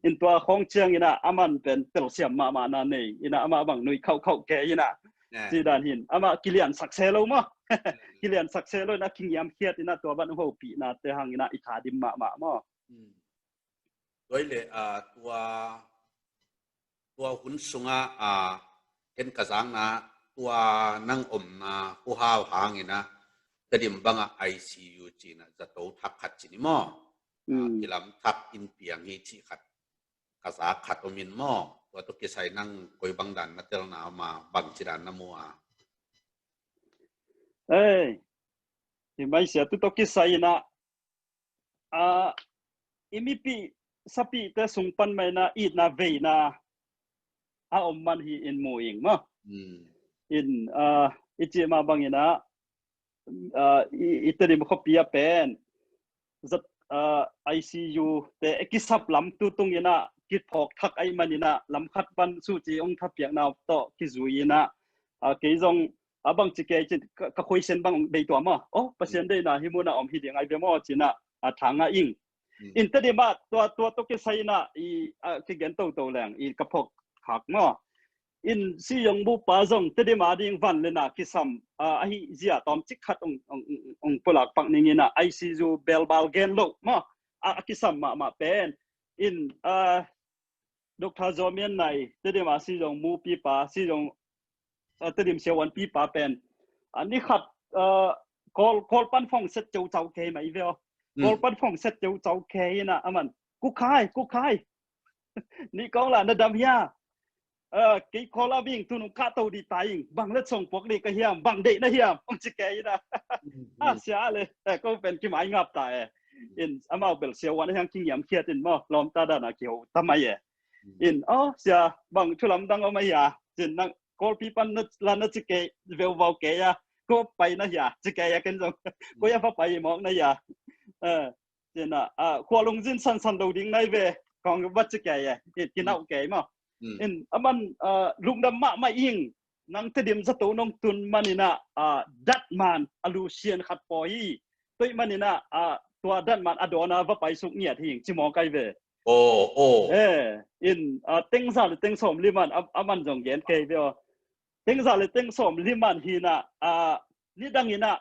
In, tua khawng ciang in ah, aman pen telsiam mahmahna nei. In ah, amah bang nuih khauhkhauh kei in ah. Ci dan hi in, amah kiliansak se lo maw. Kiliansak se lo in ah, kingiam khiat in ah, tua bang hopihnate hang in ah, i thadim mahmah maw. Hmm. Tua hi leh, ah, tua, tua hun sungah, ah, ken ka zakna, tua nang omna huhau hangin ah, Tedim bangah I C U ci in ah, zato thak khat ci ni maw. Ah, hmm, kilam thak in piang hi cih khat, ka zak khat om in maw. Tua tawh kisai nang koi bang dan na telna om a, bangci dan na mu a? Ei, hi mai sia, tu tawh kisai in ah, ah, i mipih sapihte sung pan mah in ah itna veina a om man hi in mu ing maw. Hmm. In, ah, i cih mah bang in ah, ah, i, i Tedim khuapi ah pen zat, ah, I C U te e kisap lam tu tung in ah kiphawk thak ahih man in ah, lam khat pan suci ong thapiakna tawh kizui in ah, ah, kei zong a bangci kei cin ka, ka khuaisen bang dei tuam a. Oh, Pasian deihna hih mun ah om hi ding ai ve maw ci in ah, a thang a ing. In Tedim ah tua, tua tawh kisai in ah i, a, kigen toto leng i ka phawk khak maw. In Siyong Mupa zong Tedim a ding van le na kisam, a, ahi zia tawmcik khat ong, ong, ong, ong pulak pak ning in ah I C U belbal gen lo maw. A, a kisam mahmah pen. In, a, Doctor Zaw Mian Nai, Tedim a Siyong Mupipa, Siyong, a, Tedim siavuanpipa pen. A, ni khat, a, Kawl, Kawl pan phone set ceucau kei mai ve aw. Kawl pan phone set ceucau kei in ah, aman. Kukhai, kukhai. Ni kong la na dam hia. A, kei Kawl a ving tunung kah to di ta ing. Bang le chong puak di ka hiam, bang deih na hiam. Ong ci kei in ah. A, sia le, e, ko pen kimai ngap ta e. In amau bel siavuan a hiang kingiam khiat in maw, lawmta dan a kiho ta mai e. In, aw, sia, bang thu lamdang om a hia. Cin nang Kawlpi pan na, la na ci kei, veuvau kei a. Ko pai na hia, ci kei a ken zong. Ko ia va pai mawk na hia. E, cin a, a, khua lungzin sansan lo ding nai ve. Kong va ci kei a. In, kinau kei maw. In, aman, a, lungdam mahmah ing. Nang Tedim zato nong tun man in ah, a, datman a lusian khat pawi hi. Tua ahih man in ah, a, tua datman a dawn a va paisuk ngiat hi ing ci mawk ai ve. Aw, aw. E, in, a, teng za le teng sawm li man, a, aman zong gen kei ve aw. Teng za le teng sawm li man hi in ah, a, nidang in ah,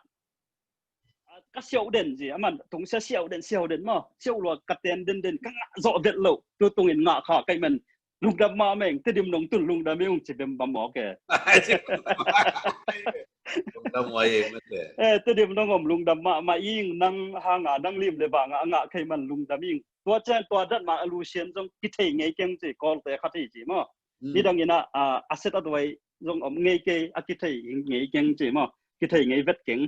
a, ka siau den ci, aman tung sia siau den, siau den maw, siau lua ka ten den den, ka ngah zawh vet lo, tu tung in ngah kha ka hih man, lungdam mahmah ing, Tedim nong tun lungdam ing ong ci bembam mawk e. Lungdam huai ing mate. E, Tedim nong om lungdam mahmah ing, nang hang a, nang lim le vang a, a ngah ka hih man lungdam ing. Tua ciang tua datman a lusian zong kithei ngei keng ci, Kawlte khat hi ci maw. Nidang in ah, a, a set a tuai zong om ngei kei, a kithei ngei keng ci maw. Kithei ngei vet keng.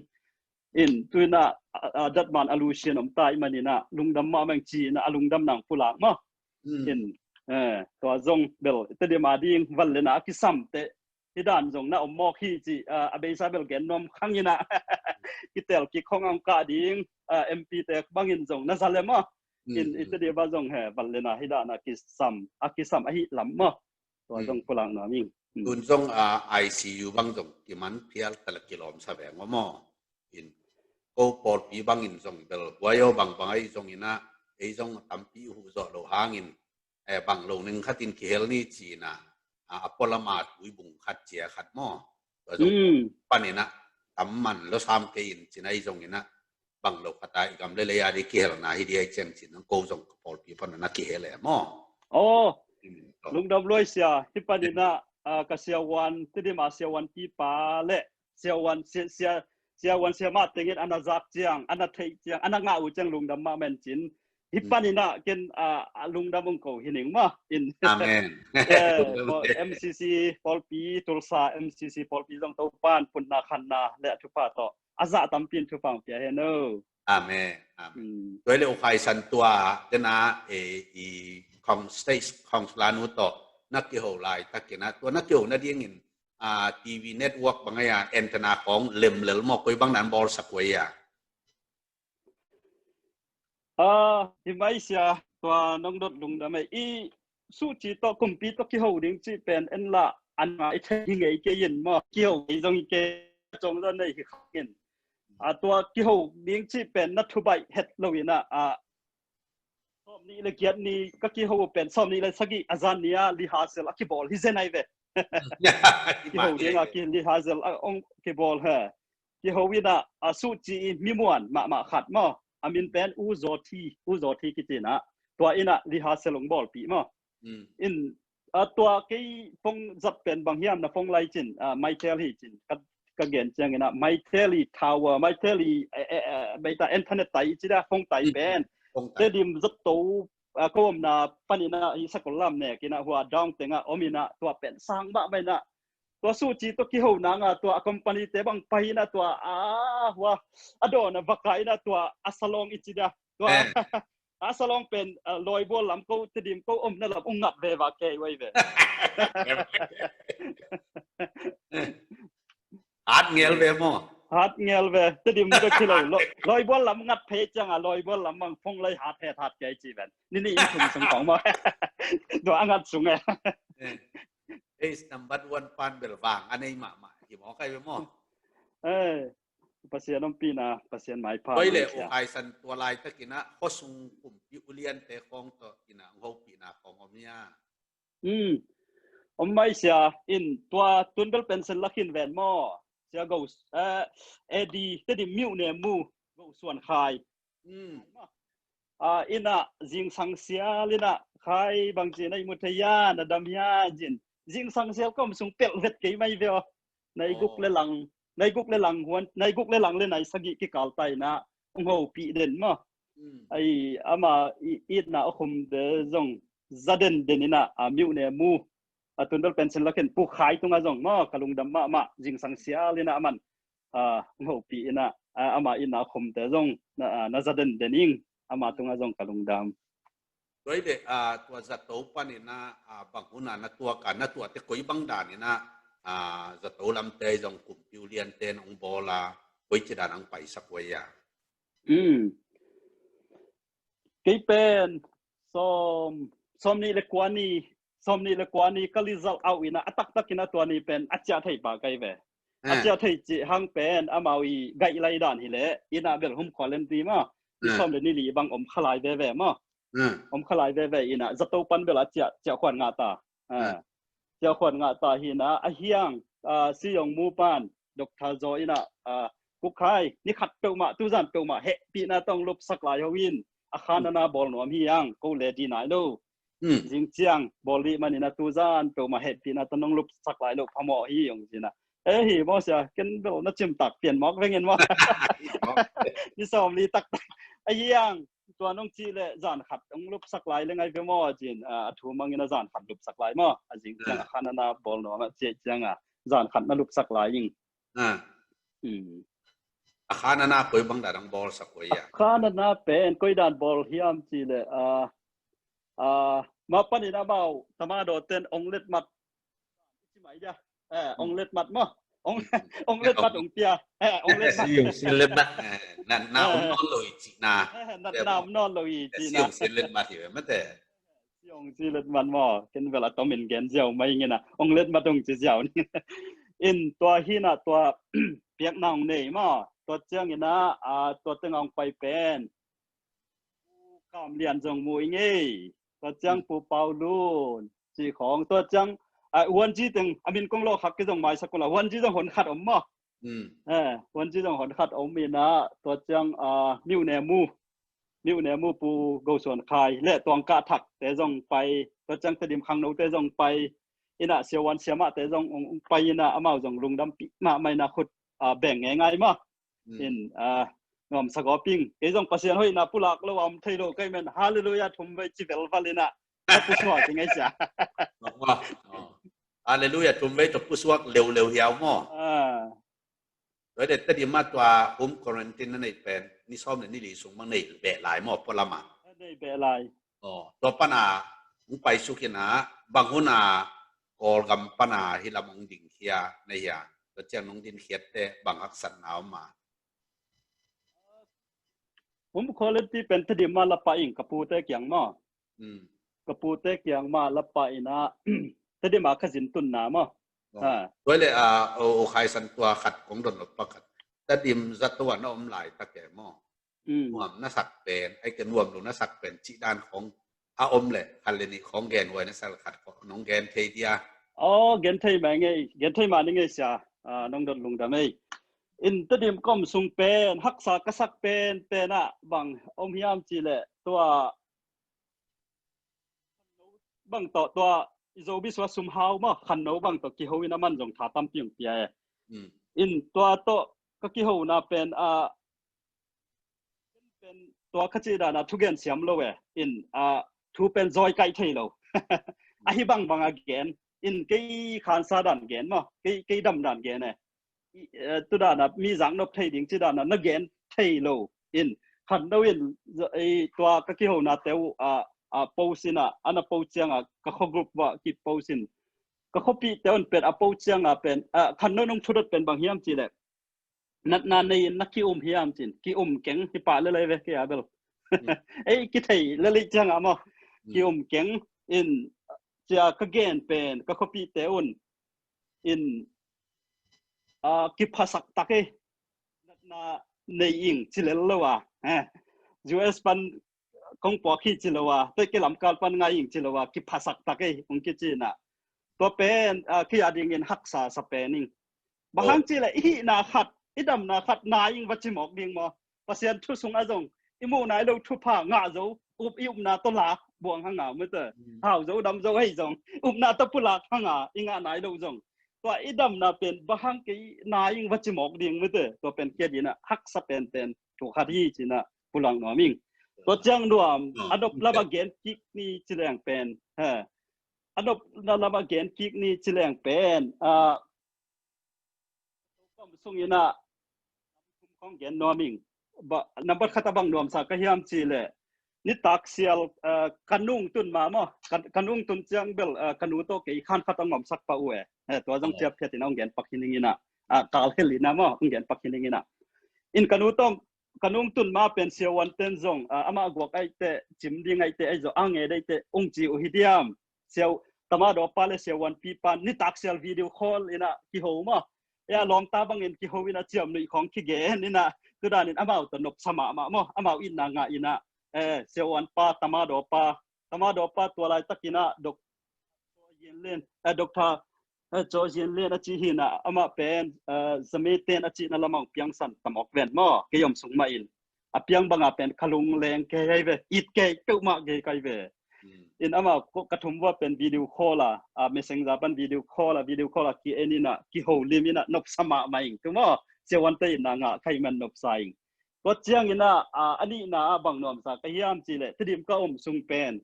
In, tu in ah, a, a, datman a lusian om ta ahih man in ah, lungdam mahmah ing ci in ah, a lungdam nang pulak maw. In, e, tua zong bel, Tedim a ding, van le na a kisam te, hi dan zong na om mawk hi ci, a, a beisa bel gen nuam khang in ah, kitel kik khong ang kah ding, a, M P te bangin zong na za le maw. In, i Tedim a zong he, van le na hi dan a kisam, a kisam ahi lam maw. Tua zong pulak nuam ing. Tun zong, a, I C U bang zong kiman phial ta le kilawm sa veng maw. In, ko pawlpi bangin zong bel, buai aw bang bang ahi zong in ah, ei zong tampi huh zawh lo hangin, e, bang lo ning khat in kihel ni ci in ah, a, a pualam a tui bung khat cia khat maw. Tua zong pan in ah, tam man lo sam kei in ci in ah, ei zong in ah, bang lo khat a i gam le lei a di kihelna hi di ai ciang ci in ah, ko zong ka pawlpi pan in ah kihel e maw. Aw, lungdam luai sia, hih pan in ah, a, ka siavuan, Tedim a siavuanpipa le, siavuan, sia, sia, siavuan siamah tengin a na zak ciang, a na theih ciang, a na ngah uh ciang lungdam mahmah in cin. Hih pan in ah ken, a, a lungdam ong ko hi ning maw. In. Amen. E, M C C pawlpi, Tulsa M C C pawlpi zong Topan putna khanna le a thupha tawh a zah tampi in thupha ong pia hen o. Amen. Amen. Tua le u Khai San tua, tena, e, i Kong State Kong Lanu tawh na kiho laitak in ah, tua na kiho nadingin, a, T V network bang ai a, antenna khong lemlel maw, koi bang nan bawlsak uh ai a. A, hi mai sia, tua nong dot lungdam e, i suci tawh kumpi tawh kiho ding ci pen en la, an ma i thei hi ngei kei in maw, kiho ngei zong i kei, cong zong nei hi khang in. A, tua kiho ding ci pen na thubaih het lo in ah, a, sawm nih le giat ni ka kiho pen, sawm nih le sagih a zan ni a rehearsal a kibawl hi zen ai ve. Kiho ding a ki rehearsal a ong kibawl he. Kiho in ah, a, suci i mimuan mahmah khat maw. A min pen U Zawthi, U Zawthi kici in ah. Tua in ah rehearsal ong bawlpih maw. In, a, tua kei phone zat pen bang hiam na phone lai cin, a, Mytel hi cin. Ka, ka gen ciang in ah, Mytel i tower, Mytel i, e, e, e, beita internet tai ci da, phone tai pen. Tedim zat to, a, ko omna pan in ah, i sakol lam nek in ah, hua down teng ah om in ah, tua pen sang mahmah in ah. Tua suci tua kiho nang a, tua a company te bang pai in ah, tua, a, hua, a dawn a va kai in ah, tua a salong i ci da. Tua, a salong pen, a, Lawibual lam ko, Tedim ko omna lam ong ngat ve va kei wai ve. Hat ngel ve maw. Hat ngel ve, Tedim ko kilo. Lawibual lam ngat phei ciang a, Lawibual lam mang phone lai hat het hat kei ci ven. Ni ni in thum sung kong maw. Tua a ngat sung e. Ace number one pan bel vang a nei mahmah hi maw kai ve maw. E. Pasian ompihna, Pasian maipha. Tua hi leh, Malaysia. U Khai San, tua laitakin ah khuasung kumpi uliante khawng tawh in ah hong hopihna khawng om hia? Hmm. Om mai sia, in tua tunbel pension lakin ven maw. Sia Go, eh, A D, Tedim Myone Mu, Go Suan Khai. Hmm. Ah, in ah zingsang sial in ah Khai bang ci na i mu thei hia, na dam hia cin. Zingsang sial ka om sung pelh vet kei mai ve aw. Nai guk le lang, nai guk le lang huan, nai guk le lang le nai sagih kikal ta in ah hong hopih den maw. Hmm. Ai, ama i, itna a khumte zong za denden in ah, a, Myone Mu, a, tunbel pension lakin Pu Khai tungah zong maw, ka lungdam mahmah, zingsang sial in ah aman, a, hong hopih in ah, a, ama itna a khumte zong na, a, na za denden ing, ama tungah zong ka lungdam. Tua hi leh, a, tua zato panin ah, a, bang hun ah na tuak a, na tuahte koi bang danin ah, a, zato lamte zong kumpi uliante na hong bawl a, koici dan hong paisak uh hia? Hmm. Kei pen sawm, sawm nih le kua ni, sawm nih le kua ni ka result out in ah, a taktakin ah tua ni pen a ciah thei pa ka hi ve. A ciah thei cih hang pen amau i gaih lai dan hi leh, in ah bel hum khual en ti maw. I sawm le nih li bang om kha lai veve maw. Om kha lai veve in ah zato pan bel a ciah, ciah khuan ngah ta. A, ciah khuan ngah ta hi in ah, a hiang, a, Siyong Mu pan, Doctor Zaw in ah, a, Pu Khai, ni khat peuhmah, tuzan peuhmah hehpihna tawh hong lupsak lai ho in, a khan a na bawl nuam hi hang, ko le di nai lo. Hmm. Zing ciang bawl dih manin ah tuzan peuhmah hehpihna tawh hong lupsak lai lo, phamawh hi hong ci in ah. Eh, hi maw sia, ken bel na cimtak pian mawk veng in maw. Ni sawm li taktak. A hiang, tua nong cih leh zan khat hong lupsak lai le ngai ve maw cin, a, a thu mangin ah zan khat lupsak lai maw. A zing ciang a khan a na bawl nuam a ciah ciang a zan khat na lupsak lai ing. A. Hmm. A khan a na koi bang dan hong bawlsak uh hia? A khan a na pen koi dan bawl hiam cih leh, a, a, ma panin amau Tamadaw ten hong letmat ci mai dia. Eh, hong letmat maw. Hong, hong letmat hong pia. Eh, hong letmat. Si hong si letmat. Eh, na, na om nawn lo hi cihna. Eh, na, na om nawn lo hi cihna. Si hong si letmat hi ve mate. Si hong si letmat maw. Ken bel a tomin gen ziau mai ing in ah. Hong letmat hong ci ziau ni. In tua hi in ah tua piakna hong nei maw. Tua ciangin ah, a, tua teng hong pai pen Pu Kam Lian zong mu ing ei. Tua ciang Pu Pau Lun cih khawng, tua ciang, a, Huanzi teng, a min kong lawh khak kei zong maisak uh la, Huanzi zong hon khat om maw. Hmm. Eh, Huanzi zong hon khat om in ah, tua ciang, a, Myone Mu, Myone Mu Pu Go Suan Khai le Tuang Kah Thak te zong pai, tua ciang Tedim khangno te zong pai, in ah Sia Wan Sia Mah te zong hong, hong pai in ah amau zong lungdam pi mahmah in ah khut, a, beng ngeingai maw. Hmm. In, a, nuamsa gawp ing. Kei zong Pasian hoihna pulak lo a om thei lo ka hih man, Halleluiah thum vei ci velval in ah na pusuak ing ei sia. Halleluiah thum vei tawh pusuak leuleu hiau maw. A. Tua hi leh Tedim ah tua home quarantine na neih pen ni sawm le ni li sung bang nei beh lai maw, pualam ah? Nei beh lai. Aw, tua pan a hong paisuk in ah, bang hun a Kawlgam pan a hih lam hong dingkhia na hia? Tua ciang nong dinkhiat teh bang haksatna om a? Home quarantine pen Tedim ah la pah ing, ka pute kiang maw. Hmm. Ka pute kiang mah la pah in ah, Tedim ah ka zin tunna maw. Aw. Ha. Tua hi leh, a, U Khai San, tua khat kong dot nop pakhat. Tedim zato ah na om laitak e maw. Hmm. Nuam na sak pen, ai ke nuam lo na sak pen cih dan khawng a om leh khat le nih khawng gen huai na sa leh, khat khawng nong gen thei dia? Aw, gen thei mah ing ei, gen thei mah ning ei sia. A, nong dot lungdam ei. In Tedim ka om sung pen haksa ka sak pen pen ah bang om hiam cih leh, tua bang tawh tua i Zomi sung ah sum hau maw, khanno bang tawh kiho in a man zong tha tampi hong pia e. Hmm. In tua tawh ka kihona pen, a, pen tua ka cih dan a thugen siam lo e. In, a, thu pen zawi kaih thei lo. Ahi bangbang a gen. In kei khansa dan gen maw, kei, kei dam dan gen e. I, eh, tu dan a mi zaknop thei ding cih dan a na gen thei lo. In khanno in, eh, tua ka kihonate uh a, a post in a, a na post ciang a ka khaw group uah ki post in, ka khuapihte un pen a post ciang a pen, a, khanno in hong thudot pen bang hiam cih leh, natna nei in na ki-um hiam cin, ki-um keng hi pah lel ei ve kei a bel. Hmm. Ei, kithei lel ei ciang a maw. Hmm. Ki-um keng in, cia ka gen pen ka khuapihte un in, a, kiphasak tak ei. na nei ing ci lel lo a, eh, U S pan kong puak hi ci lo a, tua i kilamkal pan ngai ing ci lo a, kiphasak tak ei hong kici na. Tua pen, ah, kei a dingin haksa sa pen ing. Bang hang ci le i hihna khat, i damna khat na ing va ci mawk ding maw? Pasian thu sung a zong i muh nai lo thupha ngah zo, up i upna tawh lak buang hanga mute. Hau zo dam zo hei zong upna tawh pulak hanga i ngah nai lo zong, tua i damna pen bang hang kei na ing va ci mawk ding mute. Tua pen kei a dingin a haksa penpen thu khat hi ci na pulak nuam ing. Tua ciang nuam a nop lama gen kik ni ci leng pen, he, a nop lama gen kik ni ci leng pen, ah, sungin a kong gen nuam ing. Ba, nambat khat a bang nuamsa ka hiam ci le, nitak sial, ah, ka nung tun ma maw, ka, ka nung tun ciang bel, ah, ka nu tawh kei khan khat a ngomsak pah uh e. Eh, tua zong ciap phiat in a hong gen pak hi ning in a, ah, kal hel in a maw, hong gen pak hi ning in a. In ka nu tawh, ka nung tun ma pen siavuan ten zong, ah, amah guak aih teh, cim ding aih teh, aih zong a nge dei teh hong ci uh hi diam. Siau, Tamadaw pa le siavuanpi pan nitak sial video call in a kiho maw. Ya lawmta bangin kiho in a ciamnuih khawng kigen in a, tudanin amau tawh nopsa mahmah maw, amau itna ngah in a, eh, siavuan pa, Tamadaw pa, Tamadaw pa tua laitak in a Dok-, Doctor Zian Len, eh, Doctor, eh, Zaw Zian Len a ci hi in a, amah pen, eh, Zameten a cihna lamah piangsan tam awk ven maw, kei om sung mah in. A piang banga pen ka lung leng kei hi ve, it kei peuhmah kei kai ve. In amau ka thum vua pen video call a, a messenger pan video call a, video call a ki en in a, kiho lim in a, nopsa mahmah ing tu maw, siavuante itna ngah ka hih man nopsa ing. Tua ciang in a, a, a nihna a bang nuamsa ka hiam ci le, Tedim ka om sung pen,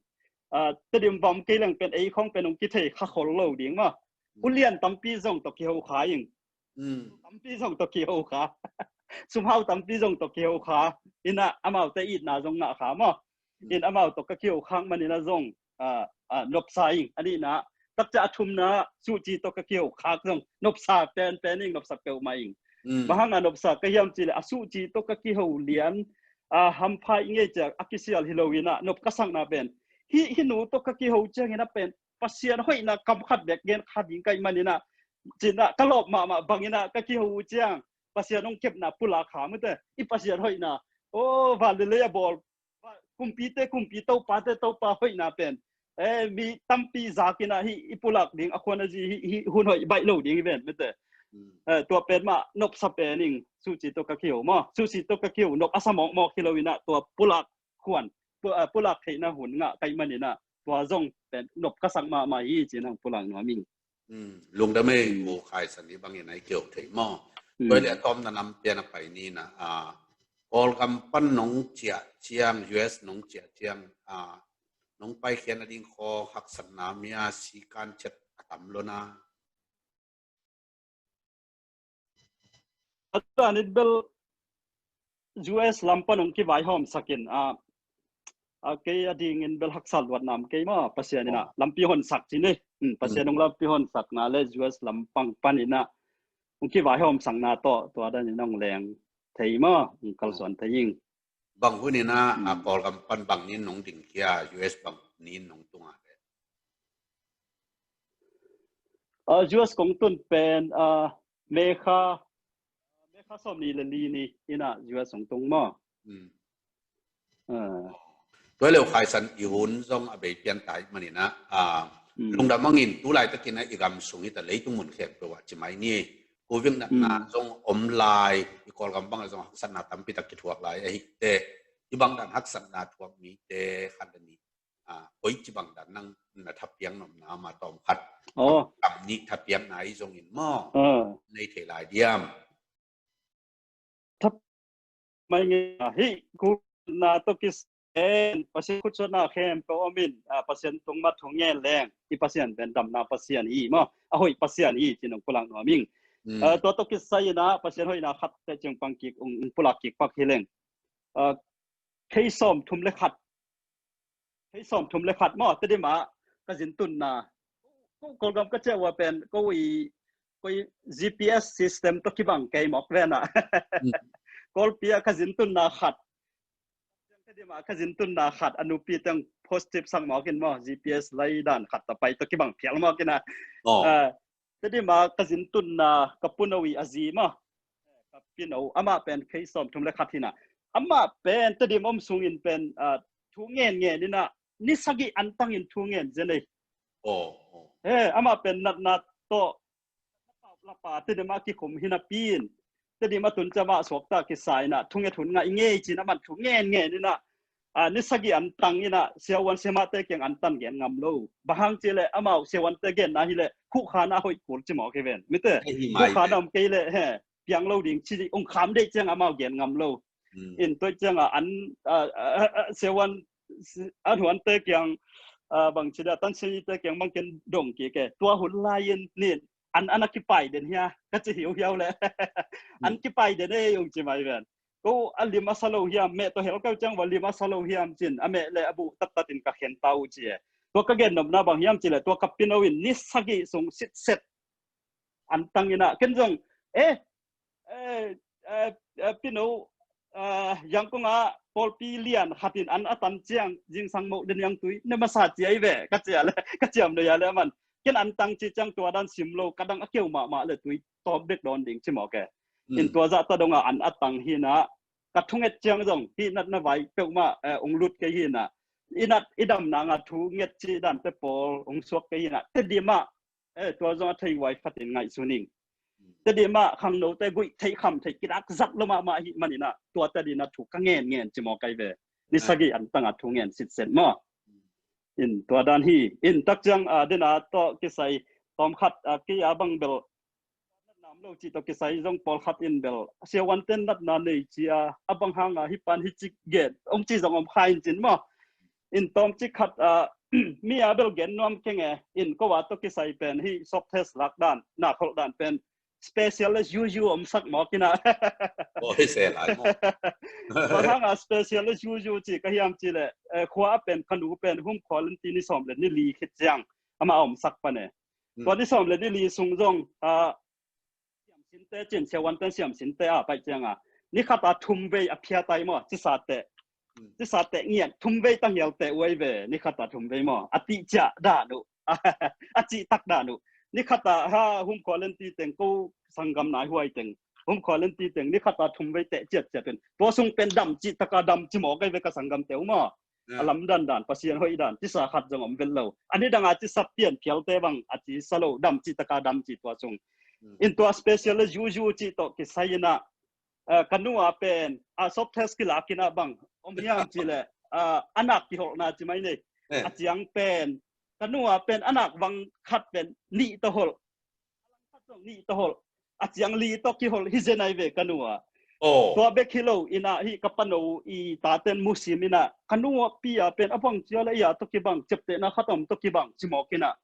a, Tedim vam kei leng pen ei khawng pen hong kithei kha khol lo ding maw. Ulian tampi zong tawh kiho kha ing. Tampi zong tawh kiho kha. Sumhau tampi zong tawh kiho kha. In a amaute itna zong ngah kha maw. In amau tawh ka kiho khak man in a zong, ah, ah, nopsa ing. A nihna, takcia a thumna, suhci tawh ka kiho khak zong nopsa penpen ing, nopsa peuhmah ing. Bang hang a nopsa ka hiam ci le, a suhci tawh ka kiho lian, ah, hampha i ngei ciang a kisial hi lo in a, nop ka sakna pen, hih, hih nu tawh ka kiho ciang in a pen Pasian hoihna kam khat bek gen kha ding ka hih man in a, ci in a ka lawp mahmah bang in a ka kiho uh ciang Pasian hong kepna pulak kha mute, i Pasian hoihna. O, van le lei a bawl, kumpite kumpi, topate topa hoihna pen, eh, mi tampi zak in a hih i pulak ding a khuan a zi, hih, hih hun hoih baih lo ding hi ven mute. Eh, tua pen mah nopsa pen ing, suhci tawh ka kiho maw, suhci tawh ka kiho nop a sa mawkmawk hi lo in a tua pulak khuan, pu-, ah, pulak theihna hun ngah ka hih man in a, tua zong pen nop ka sak mahmah hi ci in hong pulak nuam ing. Lungdam ei, U Khai San, hih bangin a i kiho thei maw. Tua le a tawpna nam pian a pai ni in a, ah, Kawlgam pan nong ciah ciang, U S nong ciah ciang, ah, nong paikhiatna ding khawng haksatna mi a sikan ciat a tam lo na. A tan it bel U S lam pan hong kivaihawmsak in, a, a kei a dingin bel haksa luatna om kei maw, Pasian in a lampi honsak ci ni. Hmm, Pasian hong lampi honsakna le U S lampang pan in a hong kivaihawmsakna tawh tua dan in hong leng thei maw, hong kalsuan thei ing. Bang hun in a, a, Kawlgam pan bang ni in nong dingkhia, U S bang ni in nong tung a le? A, U S kong tun pen, a, May kha, May kha sawm ni le li ni in a U S kong tung maw. Tua le U Khai San, i hun zong a bei pian ta i hih man in a, a, lungdam hangin tu laitakin a i gam sung hi ta, leitung mun khempeuh ah ci mai ni. Covid natna zong om lai, i Kawlgam bang ah zong haksatna tampi tak kithuak lai ahi teh, i bang dan haksatna thuak mite khat le nih, a, koici bang dan nang na thapiak nopna om a, tawm khat, tam nih thapiakna i zongin maw, nei thei lai diam? Thap mai nge, hih Covid natna tawh kisen Pasian khutsuatna khempeuh om in, a, Pasian tung mah thu ngen leng, i Pasian pen damna Pasian hi maw, a hoih Pasian hi ci-in hong pulak nuam ing. A, tua tawh kisai in a Pasian hoihna khat teh ciang pang kik, hong, hong pulak kik pak hi leng. A, kei sawm thum le khat, kei sawm thum le khat maw, Tedim ah ka zin tunna, ko, Kawlgam ka ciah ua pen ko i, ko i G P S system tawh kibang kei mawk ven a. Kawlpi ah ka zin tunna khat, Tedim ah ka zin tunna khat, a nupi teng positive sak mawk in maw, G P S laidan khat tawh pai tawh kibang phial mawk in a. A, Tedim ah ka zin tunna ka pu no i a zi maw, ka Pino, amah pen kei sawm thum le khat hi na. Amah pen Tedim om sungin pen, ah, thu ngen ngen in ah, ni sagih antang in thu ngen zen ei. Oh, oh. He, amah pen natna tawh lapa Tedim ah kikhum hi napi in, Tedim a tun ciang amah suakta kisa in ah, thunget hun ngah i ngei ci-in amah thu ngen ngen in ah, ah, ni sagih antang in ah, siavuan siamahte kiang antang gen ngam lo. Bang hang cih leh amau siavuante genna hi leh, khuhkhan a hoih kul ci mawk hi ven. Mite, Ei, hi mai khuhkhan ve. a om kei leh, he, piang lo ding ci, ong kham deih ciang amau gen ngam lo. Mm. In tua ciang a an, ah, ah, ah, siavuan, si-, an huante kiang, ah, bang ci dia, tan site kiang bang ken dong kik e. Tua hun lai-in nin, an, an a kipai den hia, ka ci hiauhiau leh. An Mm. kipai den ei, ong ci mai ven. Ko a lim a sa lo hiam, meh tawh hel keu ciang va lim a sa lo hiam ci-in, a meh leh a buh taktak in ka khen ta uh ci e. Tua ka gen nopna bang hiam cih leh, tua ka Pino in ni sagih sung sitset antang in ah, ken zong, eh, eh, eh, eh, Pino, eh, Yangon ah pawlpi lian khat in an a tan ciang, zingsang moh den yang tui ne masa ci ei ve, ka ci a leh, ka ciam lo a leh aman, ken antang ci ciang tua dan sim lo, ka dang a keu mahmah leh tui tawp bek dawn ding ci mawk e. In Mm. tua zah ta dong a an a tang hi na, ka thunget ciang zong hih natna vai peuhmah, eh, ong lut kei hi na. I nat i dam nang a thu nget cih dante pawl ong suak kei hi na. Tedim ah, eh, tua zong a thei vai khat in ngaihsun ing. Tedim ah khangnote guih theih kham theih kidak zat lo mahmah hi man in ah, tua Tedim ah thu ka ngen ngen ci mawk ei ve. Ni Ah. sagih antang a thu ngen sitset maw. In tua dan hi, in tak ciang, ah, den a tawh kisai tawm khat, ah, kei a bang bel natna om lo cih tawh kisai zong pawlkhat in bel, siavuanten natna nei ci a, a bang hang a hih pan hih ci gen, ong ci zong om kha in cin maw. In tawm ci khat, ah, mi a bel gen nuam keng e, in ko a tawh kisai pen hih swab test lak dan, nak holh dan pen special as usual om sak mawk in ah. Oh, hi se lai maw. Bang hang a special as usual ci ka hiam cih leh, eh, khua a pen ka nu pen home quarantine ni sawm le ni li khit ciang amah a om sak pan e. Mm. Tua ni sawm le ni li sung zong, ah, siamsinte cin, siavuanten siamsinte a pai ciang a, ni khat a thum vei a phiat ai maw, cisa teh. Mm. Cisa teh ngiat, thum vei ta ngial teh uh ei ve, ni khat a thum vei maw. A tih ciah dan uh. A cih tak dan uh. Ni khat a ha home quarantine teng, ko sanggam nai huai teng, home quarantine teng, ni khat a thum vei teh ciat ciat pen. Tua sung pen dam cih tak a dam ci mawk ei ve ka sanggamte uh maw. A lamdang dan, Pasian hoih dan, cisa khat zong om vet lo. A ni dang a cisa pian phialte bang a cisa lo, dam cih tak a dam ci tua sung. Mm. In tua special as usual cih tawh kisai in ah, ah, ka nu a pen, ah, swab test kilak in ah bang om hiam cih leh, ah, a nak kiholhna ci mai nei. Eh. A ciang pen, ka nu a pen a nak vang khat pen nih tawh holh. Khat zong nih tawh holh. A ciang li tawh kiholh hi zen ai ve ka nu a. Oh. Tua bek hi lo in ah, hih ka pano i taten musim in ah, ka nu a pi a pen a bang cia le i a tawh kibang, ciaptehna khat om tawh kibang ci mawk in ah.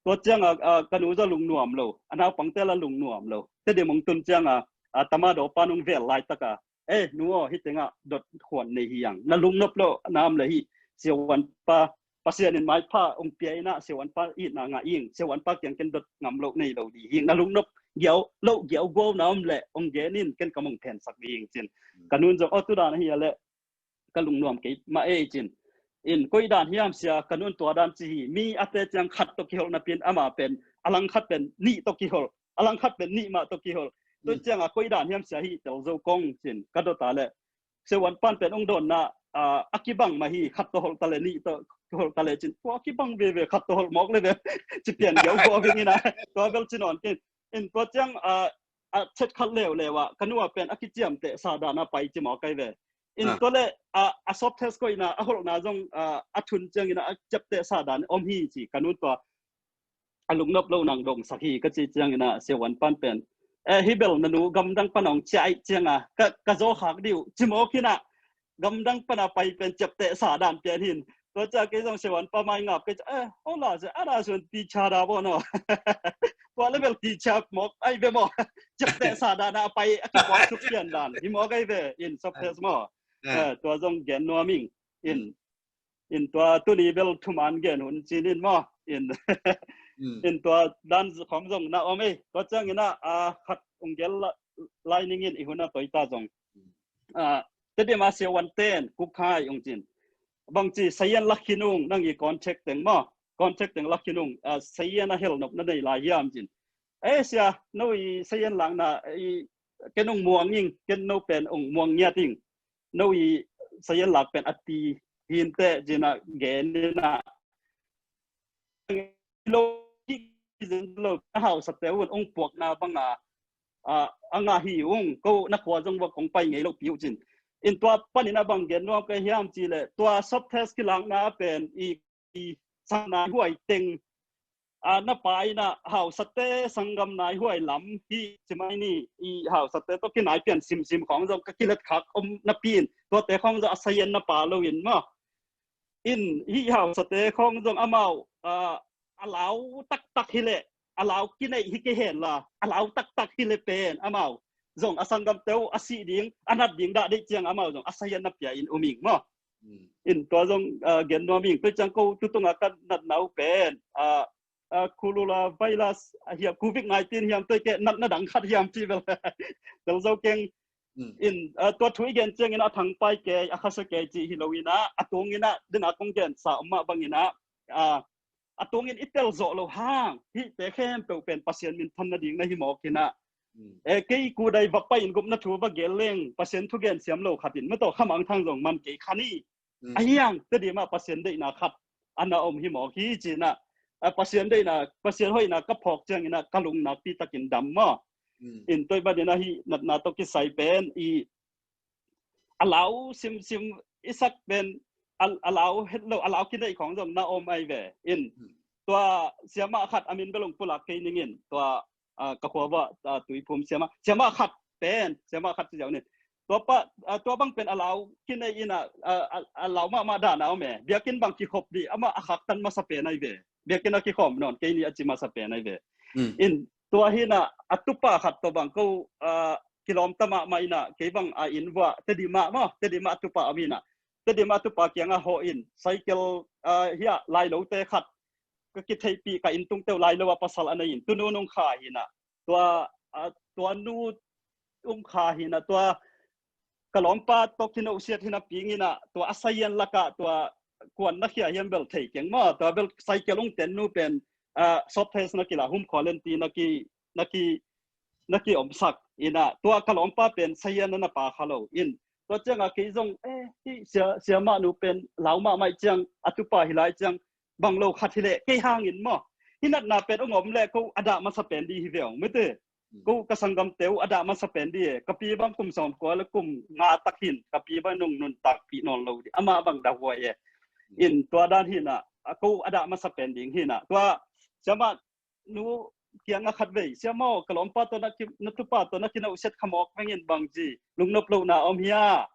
Tua ciang a, a, ka nu zong lungnuam lo, a naupangte la lungnuam lo. Tedim ong tun ciang a, a, tama daw pan ong vel laitak a, eh, nu aw, hih teng ah dot khuan nei hi hang. Na lungnop loh na om leh hih siavuanpa, Pasian in maipha ong pia in ah, siavuanpa itna ngah ing, siavuanpa kiang ken dot ngam loh nei lo ding hi hang. Na lungnop giau loh giau guau na om leh ong gen in, ken kam ong phensak ding hi ing cin. Ka nu'n zong, aw, tu dan ahi a leh ka lungnuam kei mah ei cin. In koi dan hiam sia, ka nu'n tua dan ci hi. Mi a te ciang khat tawh kiholh napi in ama pen, a lang khat pen nih tawh kiholh, a lang khat pen nih mah tawh kiholh. Tua ciang a koi dan hiam sia hi tel zo kong cin, ka dot a leh siavuanpa'n pen ong dawnna, ah, a kibang mah hi, khat tawh holh ta leh nih tawh holh ta leh cin. Tua a kibang veve, khat tawh holh mawk le ve. Ci pian giau kua ving in ah. Tua bel ci nawn kei. In tua ciang, ah, a chet khat leuleu ah ka nu a pen a kiciamteh sa dan a pai ci mawk ai ve. In tua leh, ah, a swab test koihna, a holhna zong, ah, a thun ciangin ah a ciapteh sa dan om hi ci ka nu'n tua a lungnop lo nang dongsak hi ka cih ciangin ah siavuanpa'n pen, eh, hih bel na nu gamdang pan ong ciah ciang a, ka, ka zaw khak dih uh ci mawk in ah, gamdang pan a pai pen ciapteh sa dan pian hi in. Tua ciang kei zong siavuanpa mai ngap kei ciang, eh, hola se, ada sun ti cha da bo no. Tua level ti cha mawk ai ve maw. Ciapteh sa dan a pai a kipuak suk pian dan hi mawk ai ve in swab test maw. Eh, tua zong gen nuam ing in. In tua tuni bel thuman gen hun cin in maw. In, in tua dan khong zong na om ei. Tua ciangin ah, ah, khat ong gel la-, lai ning in i hun a toi ta zong. Ah, Tedim a siavuante'n kuk hai ong cin. Bang ci sayan lak khin ung, nang i contact teng maw. Contact teng lak khin ung, ah, sayan a hel nop na nei lai hiam cin. Eh, sia, no i sayan lakna, i ken ong muang ing, ken no pen ong muang ngiat ing, no i sayan lak pen a ti hinte, ci-in ah gen in ah, lo, lo, a hausate un ong puakna bang a, a, a ngah hi ung, ko na khua zong va kong pai ngei lo pi uh cin. In tua panin a bang gen nuam ka hiam cih leh, tua swab test kilakna pen i, i sang nai huai teng, a, na pa in ah hausate sanggam nai huai lam hi ci mai ni, i hausate tawh kinai pian simsim khawng zong ka kilet khak om napi in, tuate khawng zong a sayan na pa lo in maw. In hih hausate khawng zong amau, a, a lau taktak hi leh, a lau kineih hi kei hen la, a lau taktak hi leh pen amau zong a sanggamte uh a sih ding, a nat ding dah deih ciang amau zong a sayan na pia in um ing maw. Mm. In tua zong, a, gen nuam ing, tua ciang ko tutung a ka natna uh pen, a, a, coronavirus a hiam, covid nineteen hiam, tua i ke natna dang khat hiam ci bel bel zo keng. Mm. In, a, tua thu i gen ciangin a thangpai kei, a khasa kei cih hi lo in ah, a tungin ah, den a kong gen sa om mah bangin ah, a, a tungin i tel zawh loh hang, hihte khempeuh pen Pasian minthan nading na hi mawk in ah. Mm. E, kei kudai va pai in gupna thu va gen leng, Pasian thugen siam lo khat in, mataw khamang thang zong man kei kha ni. Mm. A hiang, Tedim ah Pasian deihna khat a na om hi mawk hi ci-in ah, a, Pasian deihna, Pasian hoihna ka phawk ciangin ah ka lung nakpi takin dam maw. Mm. In tua i banin ah hih natna tawh kisai pen i a lau simsim i sak pen a, a lau het lo, a lau kineih khawng zong na om ai ve. In, mm, tua siamah khat a min bel ong pulak kei ning in, tua, a, ka khua va, a, Tuiphum siamah, siamah khat pen, siamah khat ci ziau ning. Tua pa, a, tua bang pen a lau kineih in ah, a, a, a lau mahmah dan a om e. Biakinn bang kikhop dih, amah a khaktan masa pen ai ve. Biakinn a kikhawm nawn kei ni a ci masa pen ai ve. Mm. In, tua hi in ah, a tupa khat tawh bang ko, a, kilawmta mahmah in ah, kei bang a inn vuah, Tedim ah maw, Tedim ah a tupa om hi in ah. Tedim ah a tupa kiangah hawh in, cycle, a, hiah, lailote khat ka kitheihpih ka inn tungte uh lailo ah pasal a nei in, tu nu nung kha hi in ah. Tua, a, tua nu ung kha hi in ah, tua ka lawmpa tawh kinohsiat hi napi in ah, tua a sayan lakah tua kuan na khia hiam bel thei keng maw, tua bel cycle ung ten nu pen, a, swab test na kila, home quarantine na ki, na ki, na ki omsak in ah, tua ka lawmpa pen sayan na na pa kha lo in, tua ciangah kei zong, e, hih sia, siamah nu pen lau mahmah ciang, a tupa hi lai ciang, bang lo khat hi leh, kei hangin maw, hih natna pen ong om leh ko a dah masa pen dih hi ve ong, mete. Ko ka sanggamte uh a dah masa pen dih e, ka pi bang kum sawm kua le kum nga tak hin, ka pi bang nung nuntakpih nawn lo dih, amah bang dah huai e. In tua dan hi in ah, a, ko a dah masa pen ding hi in ah. Tua siamah nu kiangah khatvei, siamah aw, ka lawmpa tawh na ki, na tupa tawh na kinohsiat kha mawk veng in, bang ci, lungnop lohna om hia,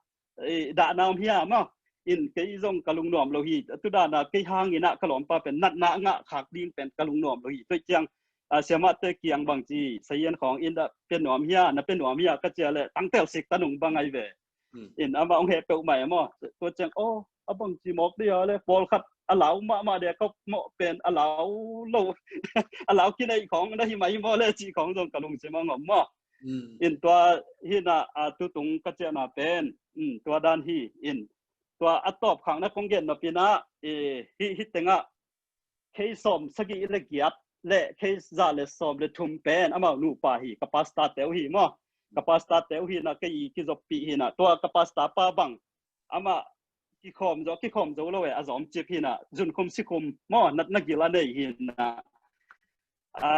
e, dahna om hia maw. In kei zong ka lungnuam lo hi, tu dan a kei hangin ah ka lawmpa pen natna a ngah khak ding pen ka lungnuam lo hi. Tua ciang, a, siamahte kiang bang ci, sayan khawng in dah pia nuam hia, na pia nuam hia ka ci a leh, tangtel sik ta nung bang ai ve. Hmm. In amah ong heh peuhmah e maw. Tua ciang, aw, a bang ci mawk dih a leh, pawlkhat a lau mahmah dih a, ka mawh pen a lau lo, a lau kineih khawng na hi mah hi maw leh cih khawng zong ka lungsim ah ong om maw. Hmm. In tua hi in ah, a, tutung ka ciahna pen, hmm, tua dan hi in. Tua a tawpkhakna kong gen nop in ah, e, hih, hih tengah case sawm sagih le giat le case za le sawm le thum pen amau nupa hi, ka pastor te uh hi maw. Ka pastor te uh hi in ah, kei i kizoppih hi in ah, tua ka pastor pa bang amah kikhawm zo, kikhawm zo lo e, a zawm cip hi in ah, zunkhum sikhum maw, natna gil a nei hi in ah. A,